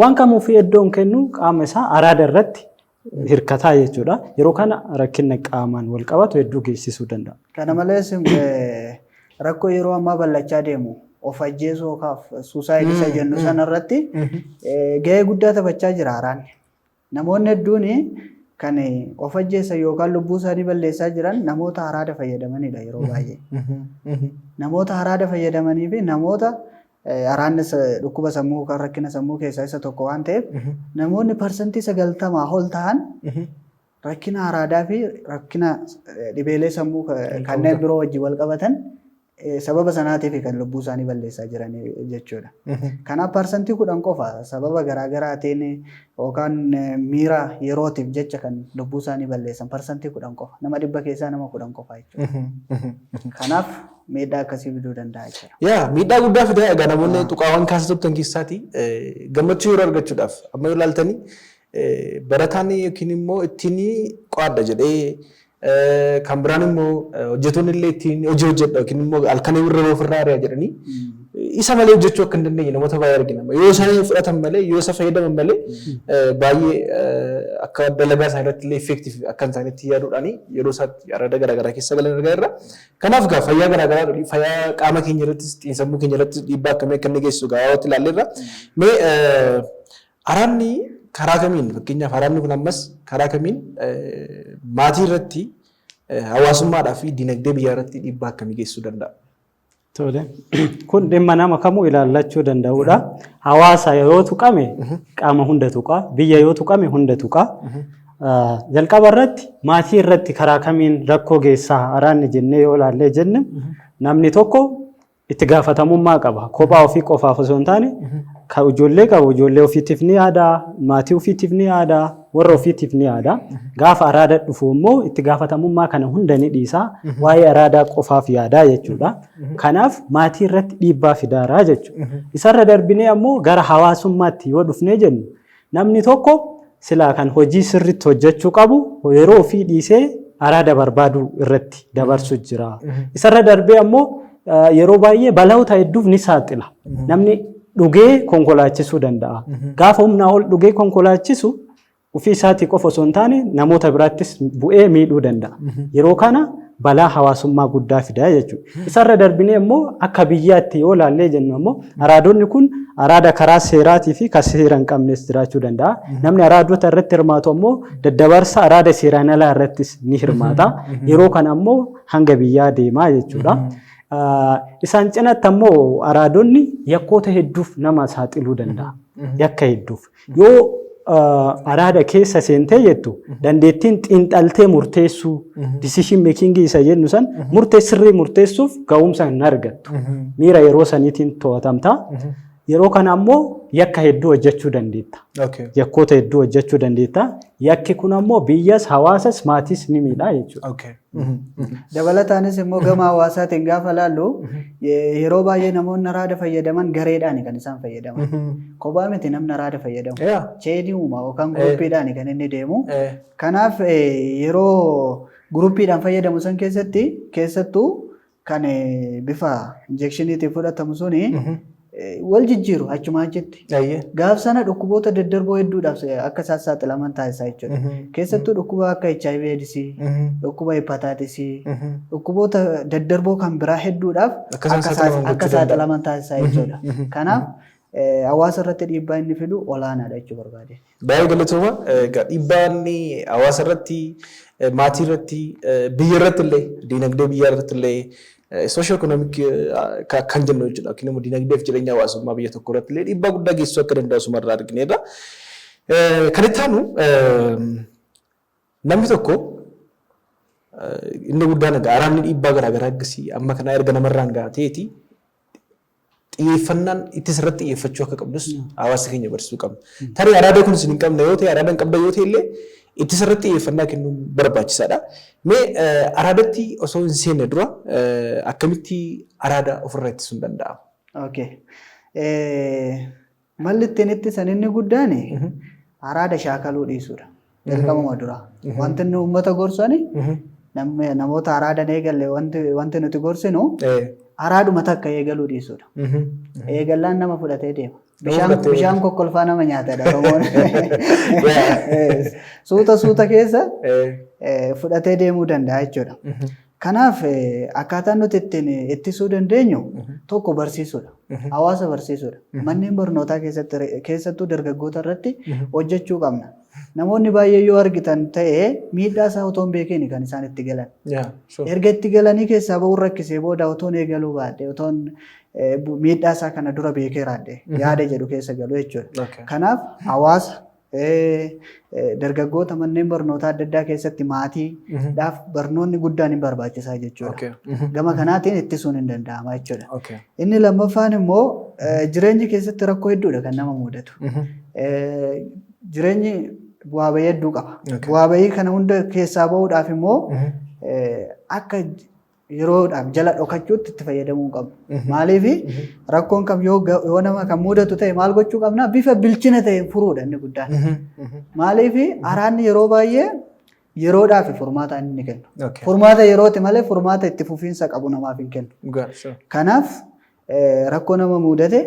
Speaker 3: Waan kamuuf iddoo hin kennu, qaama isaa araada irratti hirkataa jechuudha. Yeroo kana rakkina qaamaan wal qabatu hedduu geessisuu danda'a.
Speaker 2: Kana malees rakkoo yeroo ammaa bal'achaa deemu of ajjeesuu yookaan suicide isa jennu sanarratti gahee guddaa taphachaa jira araanni. Namoonni hedduun kan of ajjeesan yookaan lubbuu isaanii balleessaa jiran namoota araada fayyadamanidha yeroo baay'ee. Namoota araada fayyadamanii fi namoota araannis dhukkuba sammuu yookaan rakkina sammuu keessaa isa tokko waan ta'eef, namoonni 90% ol ta'an Rakkina araadaa fi rakkina dhibeelee sammuu kanneen biroo wajjin wal qabatan sababa sanaatiif kan lubbuu isaanii balleessaa jiran jechuudha. Kanaaf 10% qofa sababa garaagaraatiin yookaan miira yerootiif jecha kan lubbuu isaanii balleessan 10% qofa. Nama 100 keessaa nama 10 qofa jechuudha. Kanaaf miidhaa akkasii fiduu danda'a jechuudha.
Speaker 1: Yaa, miidhaa guddaa fida. Egaa namoonni tuqaawwan kaasa turtan keessaati gammachuu yeroo argachuudhaaf amma yoo ilaaltanii barataan yookiin immoo ittiin qo'adha jedhee, kan biraan immoo hojjettoonni illee ittiin hojii hojjedha yookiin immoo halkan irra ofirraa ari'a jedhanii isa malee hojjechuu akka hin dandeenye namoota baay'ee argina. Yoo isaan fudhatan malee, yoo isa fayyadaman malee, baay'ee akka dalagaa isaanii irratti illee effective akka hin taanetti yaaduudhaan yeroo isaatti araada garaagaraa keessa galan argaa jirra. Kanaaf egaa fayyaa garaagaraa, fayyaa qaama keenya irrattis xiinsammuu keenya irrattis dhiibbaa akkamii akka inni geessisu gabaabatti ilaalleerra. Mee araadni karaa kamiin, fakkeenyaaf araadni kun ammas karaa kamiin maatii irratti, hawaasummaadhaa fi dinagdee biyyaa irratti dhiibbaa akkamii geessisuu danda'a?
Speaker 3: Tole. Kun dhimma nama kamuu ilaallachuu danda'udha. Hawaasa yoo tuqame qaama hunda tuqa. Biyya yoo tuqame hunda tuqa. Jalqaba irratti maatii irratti karaa kamiin rakkoo geessaa araanni jennee yoo ilaallee jenne, namni tokko itti gaafatamummaa qaba. Kophaa ofii qofaaf osoo hin taane, kan ijoollee qabu ijoollee ofiitiif ni yaada, maatii ofiitiif ni yaada, warra ofiitiif ni yaada. Gaafa araada dhufu immoo itti gaafatamummaa kana hunda ni dhiisa. Waa'ee araadaa qofaaf yaadaa jechuudha. Kanaaf maatii irratti dhiibbaa fidaaraa jechuudha. Isarra darbinee ammoo gara hawaasummaatti yoo dhufnee jennu, namni tokko silaa kan hojii sirriitti hojjechuu qabu yeroo ofii dhiisee araada barbaaduu irratti dabarsu jira. Isarra darbee ammoo yeroo baay'ee balaawota hedduuf ni saaxila. Namni dhugee konkolaachisuu danda'a. Gaafa humnaa ol dhugee konkolaachisu ofii isaatii qofa osoo hin taane namoota biraattis bu'ee miidhuu danda'a. Yeroo kana balaa hawaasummaa guddaa fida jechuudha. Isarra darbinee immoo akka biyyaatti yoo ilaallee jennu ammoo araadonni kun araada karaa seeraatii fi kan seera hin qabnes jiraachuu danda'a. Namni araadota irratti hirmaatu ammoo daddabarsa araada seeraan alaa irrattis ni hirmaata. Yeroo kana ammoo hanga biyyaa deemaa jechuudha. Isaan cinatti ammoo araadonni yakkoota hedduuf nama saaxiluu danda'a. Yakka hedduuf. Yoo araada keessa seentee jettu dandeettiin xiinxaltee murteessuu, decision making isa jennu san, murtee sirrii murteessuuf ga'umsa hin argattu. Miira yeroo saniitiin to'atamta. Yeroo kana ammoo yakka hedduu hojjechuu dandeetta. Yakkoota hedduu hojjechuu dandeetta. Yakki kun ammoo biyyas, hawaasas, maatis ni miidha jechuudha.
Speaker 2: Dabalataanis immoo gama hawaasaatiin gaafa laallu, yeroo baay'ee namoonni araada fayyadaman gareedhaan kan isaan fayyadaman. Kophaa miti namni araada fayyadamu. Chain uuma yookaan groupiidhaan kan inni deemu. Kanaaf yeroo groupiidhaan fayyadamu san keessatti, keessattuu kan bifa injectioniitiin fudhatamu suni, wal jijjiiru achuma achitti. Gaaf sana dhukkuboota daddarboo hedduudhaaf akka isaan saaxilaman taasisaa jechuudha. Keessattuu dhukkuba akka HIV AIDS, dhukkuba hepatitis, dhukkuboota daddarboo kan biraa hedduudhaaf
Speaker 1: akka isaan saaxilaman
Speaker 2: akka
Speaker 1: gochuu danda'a.
Speaker 2: Saaxilaman taasisaa jechuudha. Kanaaf hawaasa irratti dhiibbaa inni fidu olaanaadha jechuu barbaade.
Speaker 1: Baay'ee galatooma. Egaa dhiibbaan hawaasa irratti, maatii irratti, biyya irratti illee, dinagdee biyya irratti illee, socio economic kan jennu jechuudha. Yookiin immoo dinagdee fi jireenya hawaasummaa biyya tokko irratti illee dhiibbaa guddaa geessisuu akka danda'u asumarraa argineerra. Kan itti aanu, namni tokko inni guddaan egaa araadni dhiibbaa garaagaraa akkasii amma kana erga namarraan gaateeti xiyyeeffannaan ittis irratti xiyyeeffachuu akka qabnus hawaasa keenya barsiisuu qabna. Tarii araada kun isin hin qabne yoo ta'e, araada hin qabda yoo ta'e illee, ittis irratti xiyyeeffannaa kennuun barbaachisaadha. Mee araadatti osoo hin seenne dura akkamitti araada ofirraa ittisuun danda'ama?
Speaker 2: Okay. Malli ittiin ittisan inni guddaan araada shaakaluu dhiisuudha. Jalqabuma dura. Wanti inni uummata gorsani, namoota araadan eegalle wanti nuti gorsinu araaduma takka eegaluu dhiisuudha. Eegallaan nama fudhatee deema. Bishaan,
Speaker 1: fudhatee
Speaker 2: bishaan kokkolfaa nama nyaatadha Oromoon. Suuta suuta keessa fudhatee deemuu danda'a jechuudha. Kanaaf akkaataan nuti ittiin ittisuu dandeenyu tokko barsiisuudha. Hawaasa barsiisuudha. Manneen barnootaa keessatti, keessattuu dargaggoota irratti hojjechuu qabna. Namoonni baay'ee yoo argitan ta'e miidhaa isaa otoo hin beekiin kan isaan itti galan. Erga itti galanii keessaa ba'uun rakkisee booda, otoon eegaluu baadhe, otoon miidhaa isaa kana dura beekeeraadhe yaada jedhu keessa galu jechuudha. Kanaaf hawaasa Dargaggoota manneen barnootaa adda addaa keessatti maatiidhaaf barnoonni guddaan hin barbaachisaa jechuudha. Gama kanaatiin ittisuun hin danda'ama jechuudha. Inni lammaffaan immoo jireenyi keessatti rakkoo hedduudha kan nama mudatu. Jireenyi bu'aa bahii hedduu qaba. Bu'aa bahii kana hunda keessaa bahuudhaaf immoo akka yeroodhaaf jala dhokachuutti itti fayyadamuu qabnu. Maaliif, rakkoon kam yoo nama kan mudatu ta'e maal gochuu qabna? Bifa bilchina ta'een furuudha inni guddaan. Maaliif, araanni yeroo baay'ee yeroodhaaf furmaata inni kennu. Furmaata yerooti malee furmaata itti fufiinsa qabu namaaf hin kennu. Kanaaf rakkoo nama mudate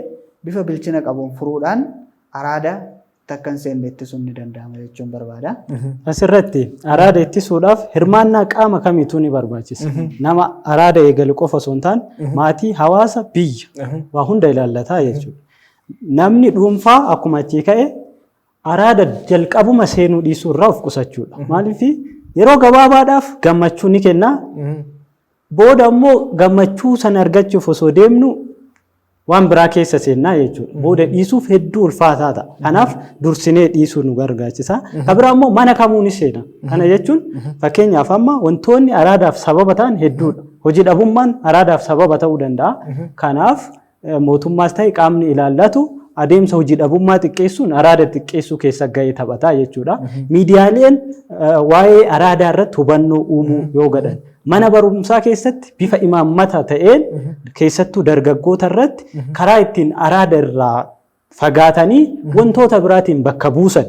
Speaker 2: bifa bilchina qabuun furuudhaan araada takka hin seenne ittisuun ni danda'ama jechuun barbaada.
Speaker 3: Asirratti araada ittisuudhaaf hirmaannaa qaama kamiituu ni barbaachisa. Nama araada eegalu qofa osoo hin taane maatii, hawaasa, biyya waa hunda ilaallataa jechuudha. Namni dhuunfaa akkuma achii ka'e araada jalqabuma seenuu dhiisuu irraa of qusachuudha. Maaliif, yeroo gabaabaadhaaf gammachuu ni kenna. Booda immoo gammachuu sana argachuuf osoo deemnu waan biraa keessa seennaa jechuudha. Booda dhiisuuf hedduu ulfaataa ta'a. Kanaaf dursinee dhiisuu nu gargaachisa. Kan biraa immoo mana kamuu ni seena. Kana jechuun fakkeenyaaf amma wantoonni araadaaf sababa ta'an hedduudha. Hojii dhabummaan araadaaf sababa ta'uu danda'a. Kanaaf mootummaas ta'e qaamni ilaallatu adeemsa hojii dhabummaa xiqqeessuun araada xiqqeessuu keessa gahee taphataa jechuudha. Miidiyaaleen waa'ee araadaa irratti hubannoo uumuu yoo godhan, mana barumsaa keessatti bifa imaammata ta'een keessattuu dargaggoota irratti karaa ittiin araada irraa fagaatanii wantoota biraatiin bakka buusan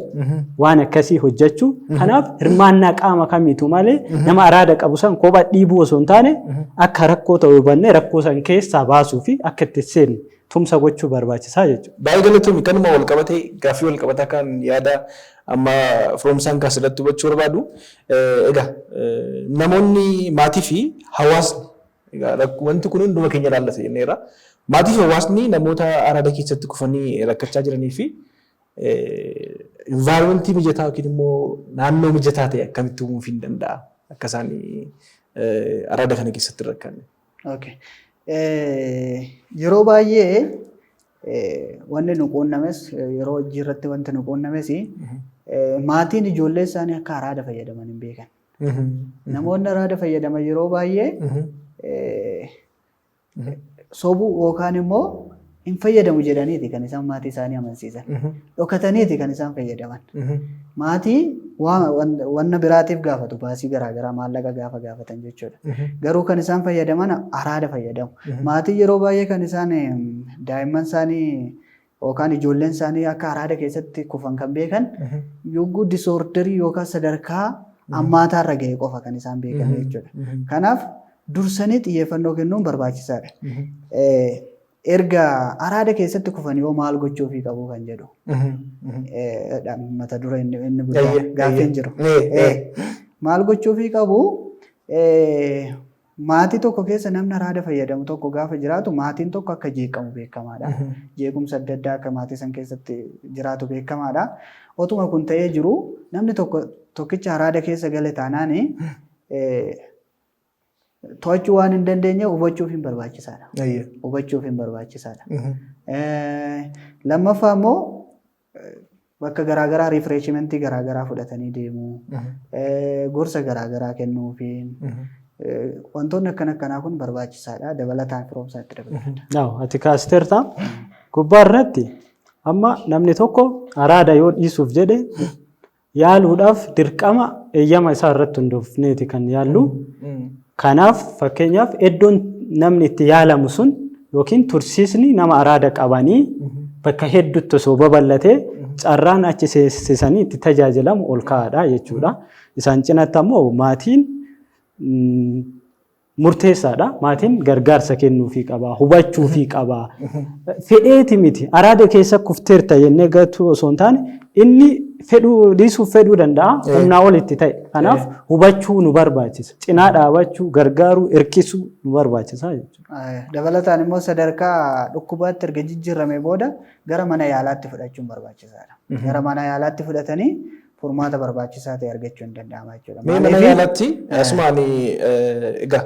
Speaker 3: waan akkasii hojjechuu. Kanaaf hirmaannaa qaama kamiitu malee nama araada qabu san kophaa dhiibuu osoo hin taane, akka rakkoo ta'uu hubannee rakkoo san keessaa baasuu fi akka itti seenne tumsa gochuu barbaachisaa jechuudha.
Speaker 1: Baay'ee galatoomi. Kanuma wal qabatee, gaaffii wal qabataa kan yaada amma Firoomsaan kaasirratti hubachuu barbaadu. Egaa namoonni, maatii fi hawaasni, egaa wanti kun hunduma keenya ilaallata jenneerra. Maatii fi hawaasni namoota araada keessatti kufanii rakkachaa jiranii fi environmentii mijataa yookiin immoo naannoo mijataa ta'e akkamitti uumuuf hin danda'a akka isaan araada kana keessatti hin rakkanne?
Speaker 2: Okay. Yeroo baay'ee wanni nu quunnames, yeroo hojii irratti wanti nu quunnames, maatiin ijoollee isaanii akka araada fayyadaman hin beekan. Namoonni araada fayyadaman yeroo baay'ee sobuu yookaan immoo hin fayyadamu jedhaniiti kan isaan maatii isaanii amansiisan. Dhokataniiti kan isaan fayyadaman. Maatii wanna biraatiif gaafatu, baasii garaagaraa maallaqa gaafa gaafatan jechuudha. Garuu kan isaan fayyadaman araada fayyadamu. Maatii yeroo baay'ee kan isaan daa'imman isaanii yookaan ijoolleen isaanii akka araada keessatti kufan kan beekan yogguu disorderii yookaan sadarkaa ammaataarra ga'e qofa kan isaan beekan jechuudha. Kanaaf dursanii xiyyeeffannoo kennuun barbaachisaadha. Erga araada keessatti kufan yoo maal gochuufii qabu kan jedhu mata dure inni guddaa gaaffiin jiru. Maal gochuufii qabu? Maatii tokko keessa namni araada fayyadamu tokko gaafa jiraatu maatiin tokko akka jeeqamu beekamaadha. Jeequmsa adda addaa akka maatii san keessatti jiraatu beekamaadha. Otuma kun ta'ee jiru namni tokko tokkicha araada keessa gale taanaan to'achuu waan hin dandeenye hubachuuf hin barbaachisaadha. Hubachuuf hin barbaachisaadha. Lammaffaa immoo bakka garaagaraa refreshmentii garaagaraa fudhatanii deemuu, gorsa garaagaraa kennuufiin, wantoonni akkana akkanaa kun barbaachisaadha. Dabalataan Firoomsaa itti dabalata.
Speaker 3: Ati kaasteerta gubbaa irratti, amma namni tokko araada yoo dhiisuuf jedhe yaaluudhaaf dirqama eeyyama isaa irratti hundoofneeti kan yaallu. Kanaaf fakkeenyaaf iddoon namni itti yaalamu sun yookiin tursiisni nama araada qabanii bakka hedduutti osoo babal'atee carraan achi seensisanii itti tajaajilamu ol ka'aadha jechuudha. Isaan cinatti ammoo maatiin murteessaadha. Maatiin gargaarsa kennuufii qaba, hubachuufii qaba. Fedheeti miti. Araada keessa kufteerta jennee gatuu osoo hin taane, inni fedhuu dhiisuuf fedhuu danda'a. Humnaa ol itti ta'e. Kanaaf hubachuu nu barbaachisa. Cinaa dhaabachuu, gargaaruu, hirkisuu nu barbaachisa jechuudha.
Speaker 2: Dabalataan immoo sadarkaa dhukkubaatti erga jijjiirame booda gara mana yaalaatti fudhachuun barbaachisaadha. Gara mana yaalaatti fudhatanii furmaata barbaachisaa ta'e argachuu hin danda'ama jechuudha.
Speaker 1: Mee mana yaalaatti asumaan egaa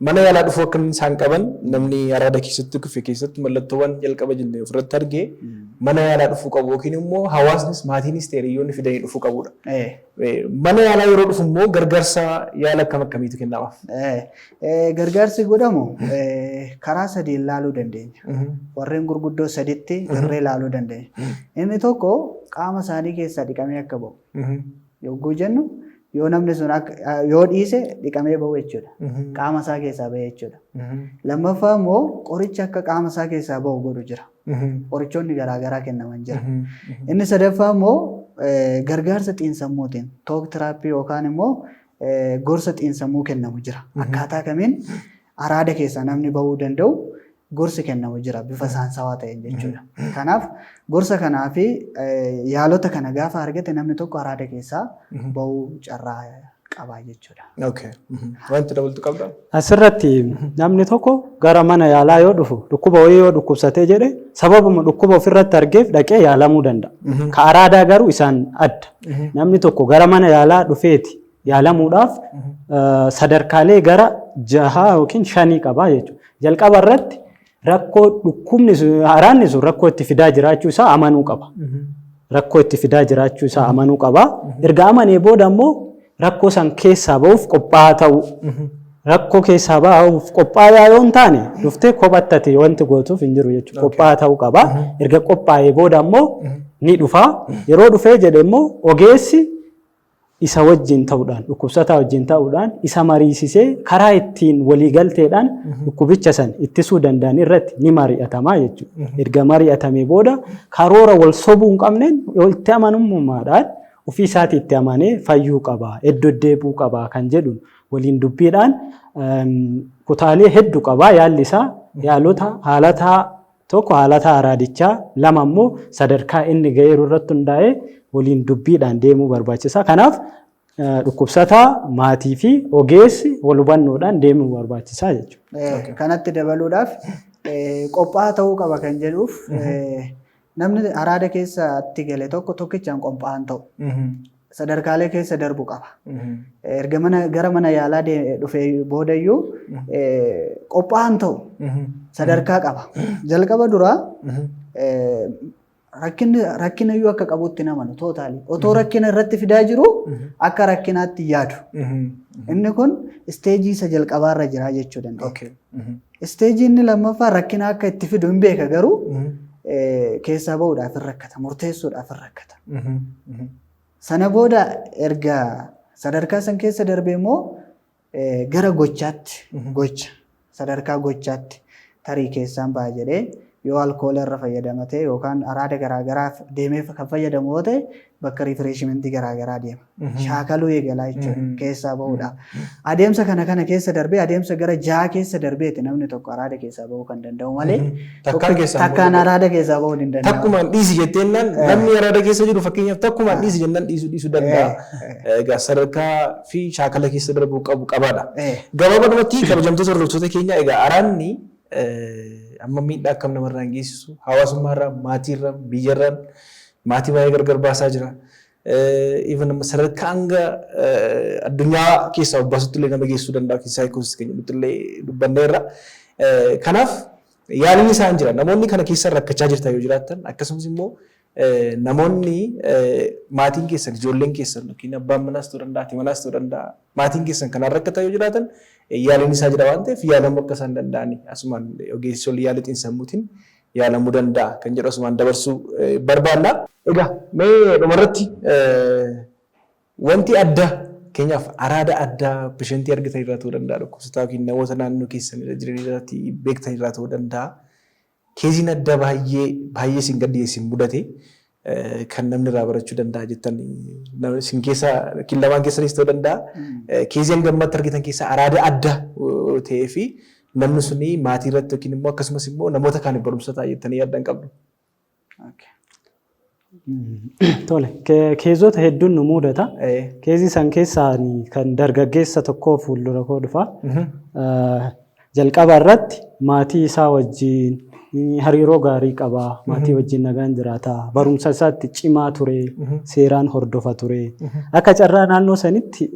Speaker 1: Mana yaalaa dhufuu akka isaan qaban, namni araada keessatti kufe keessatti mallattoowwan jalqaba jennee ofirratti argee mana yaalaa dhufuu qabu yookiin immoo hawaasnis maatiinis ta'e hiriyoonni fidanii dhufuu qabudha. Mana yaalaa yeroo dhufu immoo gargaarsa yaala akkam akkamiitu kennamaaf?
Speaker 2: Gargaarsi godhamu karaa sadiin ilaaluu dandeenya. Warreen gurguddoo saditti irree ilaaluu dandeenya. Inni tokko qaama isaanii keessaa dhiqamee akka ba'u. Yogguu jennu, yoo namni sun yoo dhiise dhiqamee ba'u jechuudha. Qaama isaa keessaa ba'e jechuudha. Lammaffaa immoo qoricha akka qaama isaa keessaa ba'u godhu jira. Qorichoonni garaagaraa kennaman jira. Inni sadaffaa immoo gargaarsa xiinsammuutiin talk therapy yookaan immoo gorsa xiinsammuu kennamu jira. Akkaataa kamiin araada keessaa namni ba'uu danda'u gorsi kennamu jira bifa saayinsawaa ta'een jechuudha. Kanaaf gorsa kanaa fi yaalota kana gaafa argate namni tokko araada keessaa ba'uu carraa qaba jechuudha.
Speaker 1: Okay. Wanti dabaltu qabdaa?
Speaker 3: Asirratti namni tokko gara mana yaalaa yoo dhufu, dhukkuba wayii yoo dhukkubsatee jedhe, sababuma dhukkuba ofirratti argeef dhaqee yaalamuu danda'a. Ka araadaa garuu isaan adda. Namni tokko gara mana yaalaa dhufeeti yaalamuudhaaf sadarkaalee gara jahaa yookiin shanii qaba jechuudha. Jalqaba irratti rakkoo dhukkubni sun, araanni sun rakkoo itti fidaa jiraachuu isaa amanuu qaba. Rakkoo itti fidaa jiraachuu isaa amanuu qaba. Erga amanee booda immoo rakkoo san keessaa ba'uuf qophaa'aa ta'uu. Rakkoo keessaa ba'uuf qophaa'aa yoo hin taane, dhuftee kophattati wanti gootuuf hin jiru jechuudha. Qophaa'aa ta'uu qaba. Erga qophaa'ee booda immoo ni dhufa. Yeroo dhufee jedhe immoo ogeessi isa wajjin ta'uudhaan, dhukkubsataa wajjin ta'uudhaan, isa mariisisee karaa ittiin waliigalteedhaan dhukkubicha san ittisuu danda'an irratti ni mari'atama jechuudha. Erga mari'atamee booda karoora wal sobuu hin qabneen itti amanamummaadhaan ofii isaatii itti amanee fayyuu qaba, iddoo deebi'uu qaba kan jedhuun waliin dubbiidhaan kutaalee hedduu qaba yaalli isaa. Yaalota haalataa tokko haalata araadichaa, lama immoo sadarkaa inni ga'eeru irratti hundaa'ee waliin dubbiidhaan deemuu barbaachisa. Kanaaf dhukkubsataa, maatii fi ogeessi wal hubannoodhaan deemuu barbaachisaa jechuudha.
Speaker 2: Kanatti dabaluudhaaf, qophaa'aa ta'uu qaba kan jedhuuf, namni araada keessatti gale tokko tokkichaan qophaa'an ta'u. Sadarkaalee keessa darbu qaba. Erga mana gara mana yaalaa dhufee boodayyuu qophaa'an ta'u, sadarkaa qaba. Jalqaba duraa rakkinni rakkinayyuu akka qabutti namanu totally. Otoo rakkina irratti fidaa jiru akka rakkinaatti yaadu. Inni kun stage isa jalqabaarra jira jechuu dandeenya. Stage inni lammaffaa rakkina akka itti fidu hin beeka, garuu keessaa bahuudhaaf hin rakkata, murteessuudhaaf hin rakkata. Sana booda erga sadarkaa san keessa darbee immoo gara gochaatti, gocha sadarkaa gochaatti tarii keessaan ba'a jedhee yoo alkoola irra fayyadamate yookaan araada garaagaraa deemee kan fayyadamu yoo ta'e, bakka refreshment garaagaraa deema. Shaakaluu eegalaa jechuudha keessaa bahuudhaaf. Adeemsa kana keessa darbee, adeemsa gara jaha keessa darbeeti namni tokko araada keessaa bahuu kan danda'u malee
Speaker 1: Takkaan keessaa
Speaker 2: takkaan araada keessaa bahuu hin danda'amu.
Speaker 1: Takkumaan dhiisi jetteennaan, namni araada keessa jiru fakkeenyaaf takkumaan dhiisi jennaan dhiisuu danda'a. Egaa sadarkaa fi shaakala keessa darbuu qabu qabaadha. Gabaabadhumatti, kabajamtoota hordoftoota keenya, egaa araanni amma miidhaa akkam namarraan geessisu, hawaasummaarraan, maatiirraan, biyyarraan, maatii baay'ee gargar baasaa jira. Even amma sadarkaa hanga addunyaa keessaa of baasutti illee nama geessuu danda'a, saayikoosii kan jedhutti illee dubbanneerra. Kanaaf yaaliin isaan jira. Namoonni kana keessa rakkachaa jirtan yoo jiraattan, akkasumas immoo namoonni maatiin keessan, ijoolleen keessan yookiin abbaan manaas ta'uu danda'a, haati manaas ta'uu danda'a, maatiin keessan kanaan rakkatan yoo jiraatan, yaaliin isaa jira waan ta'eef yaalamuu akka isaan danda'ani asumaan ogeessonni yaala xiinsammuutiin yaalamuu danda'a kan jedhu asumaan dabarsuu barbaanna. Egaa mee dhumarratti wanti adda keenyaaf araada addaa patient argitan irraa ta'uu danda'a, dhukkubsataa yookiin namoota naannoo keessan irra jiran irratti beektan irraa ta'uu danda'a. Caseiin addaa baay'ee baay'ee isin gaddisiise isin mudate kan namni irraa barachuu danda'a jettan, isin keessa yookiin lamaan keessanis ta'uu danda'a. Case hanga ammatti argitan keessaa araada adda ta'ee fi namni suni maatii irratti yookiin immoo akkasumas immoo namoota kaaniif barumsa ta'a jettanii yaaddan qabdu.
Speaker 3: Tole, caseota hedduun nu mudata. Case san keessaa kan dargaggeessa tokkoo fuuldura koo dhufa. Jalqaba irratti maatii isaa wajjin hariiroo gaarii qaba. Maatii wajjin nagaan jiraata. Barumsa isaatti cimaa ture. Seeraan hordofa ture. Akka carraa naannoo sanitti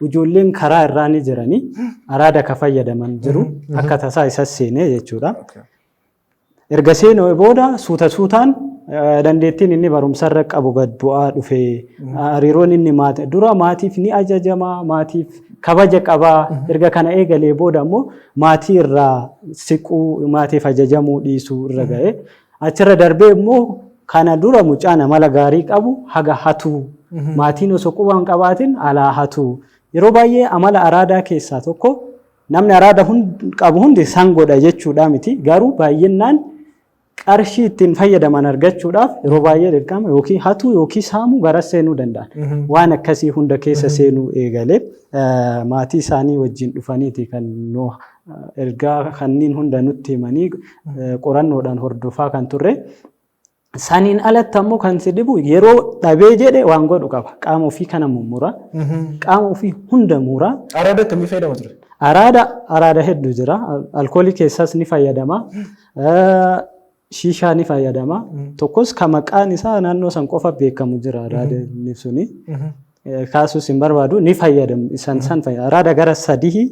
Speaker 3: Ijoolleen karaa irraa ni jiranii araada ka fayyadaman jiru akka tasaa isas seenee jechuudha. Erga seenee booda suuta suutaan dandeettiin inni barumsarra qabu gad bu'aa dhufe. Hariiroon inni maatii dura maatiif ni ajajama, maatiif kabaja qabaa. Erga kana eegalee booda immoo maatii irraa siquu, maatiif ajajamuu dhiisuu irra ga'e. Achirra darbee immoo kana dura mucaan amala gaarii qabu haga hatuu, maatiin osoo quba hin qabaatin alaa hatuu. Yeroo baay'ee amala araadaa keessaa tokko namni araada qabu hundi san godha jechuudha miti. Garuu baay'inaan qarshii ittiin fayyadaman argachuudhaaf yeroo baay'ee dirqama yookiin hatuu yookiin saamuu gara seenuu danda'an. Waan akkasii hunda keessa seenuu eegalee maatii isaanii wajjin dhufaniiti kan nu ergaa kanneen hunda nutti himanii qorannoodhaan hordofaa kan turre. Saniin alatti ammoo kan si dhibu yeroo dhabee jedhe waan godhu qaba. Qaama ofii kana mummura. Qaama ofii hunda mura.
Speaker 1: Araada akkamii fayyadama ture?
Speaker 3: Araada hedduu jira. Alkoolii keessaas ni fayyadama. Shiishaa ni fayyadama. Tokkos kan maqaan isaa naannoo san qofa beekamu jira araada inni suni. Kaasuus hin barbaadu, ni fayyadamu. Isan san fayyadamu. Araada gara sadii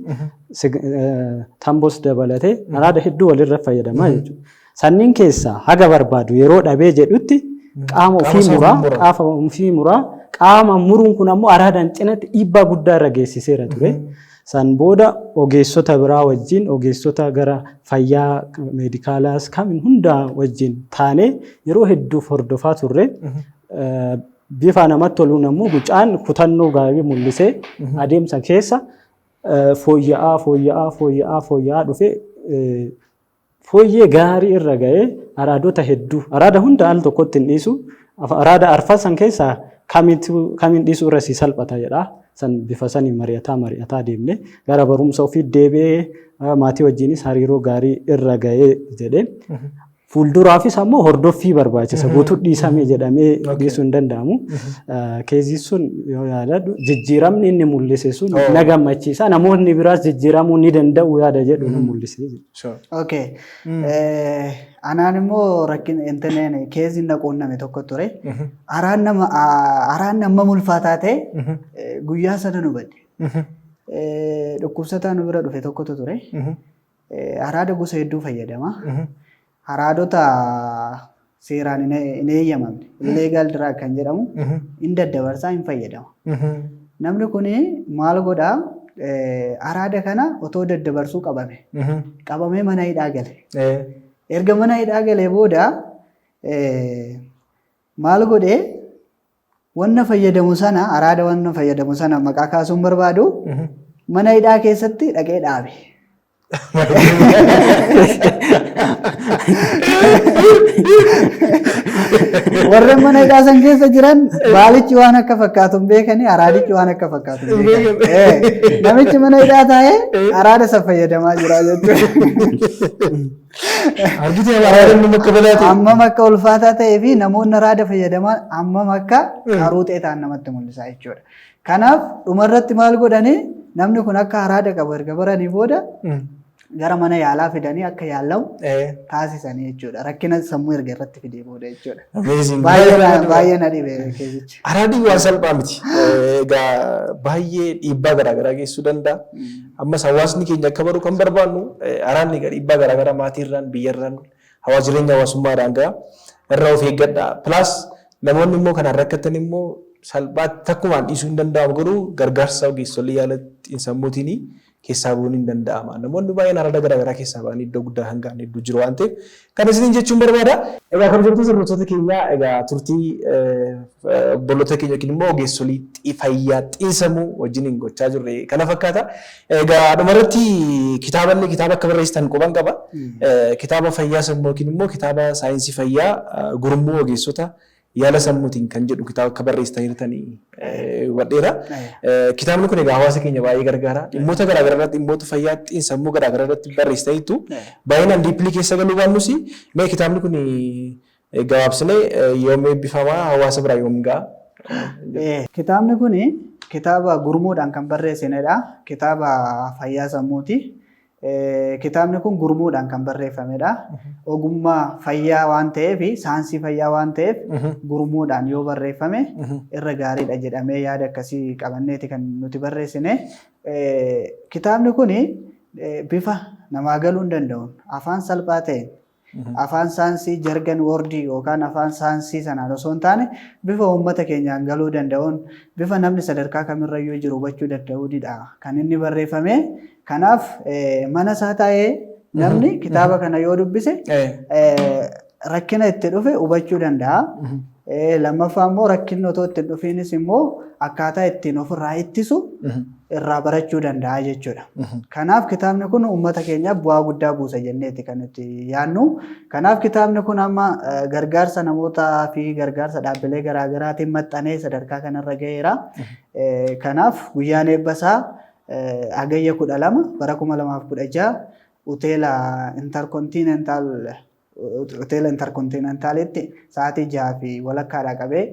Speaker 3: tambos dabalatee araada hedduu walirra fayyadamaa jechuudha. Sanniin keessaa haga barbaadu yeroo dhabee jedhutti qaama ofii muraa, qaama ofii muraa, qaama muruun kun ammoo araadaan cinatti dhiibbaa guddaa irra geessiseera ture. San booda ogeessota biraa wajjin, ogeessota gara fayyaa meedikaalaas kamiin hundaa wajjin taanee yeroo hedduuf hordofaa turre. Bifa namatti toluun ammoo mucaan kutannoo gaarii mul'isee adeemsa keessa fooyya'aa, fooyya'aa, fooyya'aa, fooyya'aa dhufee fooyyee gaarii irra ga'ee araadota hedduu, araada hunda al tokkotti hin dhiisu. Araada arfan san keessaa kamiin dhiisuu irra si salphata jedha. San bifa saniin mari'ataa mari'ataa deemne gara barumsa ofii deebi'ee maatii wajjinis hariiroo gaarii irra ga'ee jedhee. Fuulduraafis ammoo hordoffii barbaachisa. Guutuu dhiisame jedhamee dhiisuu hin danda'amu. Keezii sun yoo yaadadhu jijjiiramni inni mul'ise sun na gammachiisa. Namoonni biraas jijjiiramuu ni danda'u yaada jedhu nu mul'ise.
Speaker 2: Okay. Anaan immoo rakkin intineen keeziin na quunname tokko ture. Araan nama araan nama ulfaataa ta'e guyyaa sana nu badde. Dhukkubsataa nu bira dhufe tokkotu ture. Araada gosa hedduu fayyadama. Araadota seeraan hin eeyyamamne, illegal drug kan jedhamu, hin daddabarsaa, hin fayyadama. Namni kun maal godhaa? Araada kana otoo daddabarsuu qabame. Qabamee mana hidhaa gale. Erga mana hidhaa galee booda maal godhee? Wanna fayyadamu sana, araada wanna fayyadamu sana maqaa kaasuun barbaadu, mana hidhaa keessatti dhaqee dhaabe. Warreen mana hidhaa san keessa jiran baalichi waan akka fakkaatu hin beekani, araadichi waan akka fakkaatu hin beekani. Namichi mana hidhaa taa'ee araada san fayyadamaa jira jechuudha.
Speaker 1: Argitee araada inni akka balaa ta'e.
Speaker 2: Hammam akka ulfaataa ta'ee fi namoonni araada fayyadaman hammam akka qaruuxee ta'an namatti mul'isa jechuudha. Kanaaf dhumarratti maal godhanii? Namni kun akka araada qabu erga baranii booda gara mana yaalaa fidanii akka yaalamu taasisanii jechuudha. Rakkina sammuu erga irratti fidee booda jechuudha.
Speaker 1: Amazing.
Speaker 2: Baay'ee na dhibe keessichi.
Speaker 1: Araadni waan salphaa miti. Egaa baay'ee dhiibbaa garaagaraa geessisuu danda'a. Ammas hawaasni keenya akka baru kan barbaannu araadni egaa dhiibbaa garaagaraa maatiirraan, biyyarraan, hawaasa jireenya hawaasummaadhaan ga'a. Irra of eeggadha. Plus namoonni immoo kanaan rakkatan immoo salphaatti takkumaan dhiisuu hin danda'amu, garuu gargaarsa ogeessolii yaala xiinsammuutiin keessaa bu'uun hin danda'ama. Namoonni baay'een araada garaagaraa keessaa ba'anii iddoo guddaa kan ga'an hedduu jiru waan ta'eef kan isiniin jechuun barbaada. Egaa kabajamtoota hordoftoota keenyaa, egaa turtii obboloota keenya yookiin immoo ogeessolii fayyaa xiinsammuu wajjiniin gochaa jirre kana fakkaata. Egaa dhumarratti kitaabanni kitaaba akka barreessitan quban qaba. Kitaaba fayyaa sammuu yookiin immoo kitaaba saayinsii fayyaa gurmuu ogeessota yaala sammuutiin kan jedhu kitaaba akka barreessitan jirtanii hubadheera. Kitaabni kun egaa hawaasa keenya baay'ee gargaara. Dhimmoota garaagaraa irratti, dhimmoota fayyaa xiinsammuu garaagaraa irratti barreessitaniitu. Baay'inaan deeply keessa galuu baannus, mee kitaabni kun gabaabsinee yoom eebbifamaa, hawaasa biraa yoom ga'a?
Speaker 2: Kitaabni kun kitaaba gurmuudhaan kan barreessinedha. Kitaaba fayyaa sammuuti. Kitaabni kun gurmuudhaan kan barreeffamedha. Ogummaa fayyaa waan ta'eef, saayinsii fayyaa waan ta'eef, gurmuudhaan yoo barreeffame irra gaariidha jedhamee yaada akkasii qabanneeti kan nuti barreessine. Kitaabni kun bifa namaa galuu hin danda'uun, afaan salphaa ta'een, afaan saayinsii jargon wordii yookaan afaan saayinsii sanaan osoo hin taane, bifa uummata keenyaan galuu danda'uun, bifa namni sadarkaa kamirrayyuu jiru hubachuu danda'uunidha kan inni barreeffame. Kanaaf mana isaa taa'ee namni kitaaba kana yoo dubbise rakkina itti dhufe hubachuu danda'a. Lammaffaa immoo rakkinni otoo itti hin dhufiinis immoo akkaataa ittiin ofirraa ittisu irraa barachuu danda'a jechuudha. Kanaaf kitaabni kun uummata keenyaaf bu'aa guddaa buusa jenneeti kan nuti yaadnu. Kanaaf kitaabni kun amma gargaarsa namootaa fi gargaarsa dhaabbilee garaagaraatiin maxxanee sadarkaa kanarra gaheera. Kanaaf guyyaan eebba isaa Hagayya 12 bara 2016 hoteela Intercontinentalitti sa'aatii 6:30dhaa qabee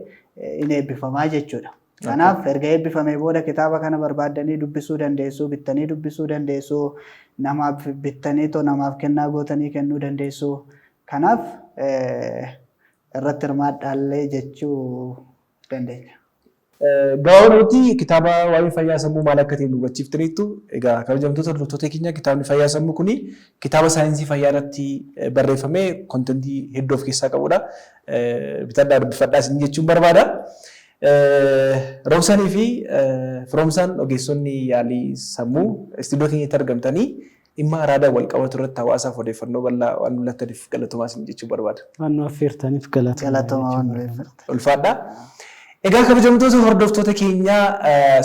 Speaker 2: in eebbifamaa jechuudha. Kanaaf erga eebbifamee booda kitaaba kana barbaaddanii dubbisuu dandeessu, bittanii dubbisuu dandeessu, namaaf bittanii too namaaf kennaa gootanii kennuu dandeessu. Kanaaf irratti hirmaadhaallee jechuu dandeenya.
Speaker 1: Gabaabumatti kitaaba waa'ee fayyaa sammuu maal akka ta'e nu hubachiiftaniittu. Egaa kabajamtoota hordoftoota keenya, kitaabni fayyaa sammuu kuni kitaaba saayinsii fayyaa irratti barreeffamee contentii hedduu of keessaa qabudha. Bitadhaa dubbifadhaa isin jechuun barbaada. Roobsanii fi Firoomsaan, ogeessonni yaalii sammuu, istuudiyoo keenyatti argamtanii dhimma araadaan wal qabatu irratti hawaasaaf odeeffannoo bal'aa waan mul'attaniif galatoomaa isin jechuun barbaada.
Speaker 3: Waan nu affeertaniif galatoomaa.
Speaker 2: Galatoomaa waan nu affeertaniif.
Speaker 1: Ulfaadha. Egaa kabajamtoota hordoftoota keenyaa,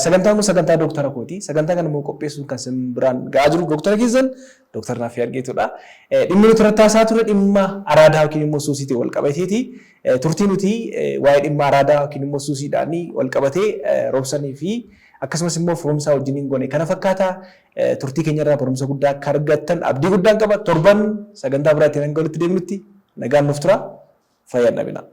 Speaker 1: sagantaan kun sagantaa Dooktara kooti. Sagantaa kana immoo qopheessuun kan isin biraan ga'aa jiru dooktara keessan Dooktar Naaffii Argeetudha. Dhimmi nuti irratti haasaa turre dhimma araadaa yookiin immoo suusiitiin wal qabateeti. Turtii nuti waa'ee dhimma araadaa yookiin immoo suusiidhaan wal qabatee Roobsanii fi akkasumas immoo Firoomsaa wajjiniin goone kana fakkaata. Turtii keenyarraa barumsa guddaa akka argattan abdii guddaan qaba. Torban sagantaa biraatiin hanga walitti deemnutti nagaan nuuf tura. Fayyaan dhabinaa.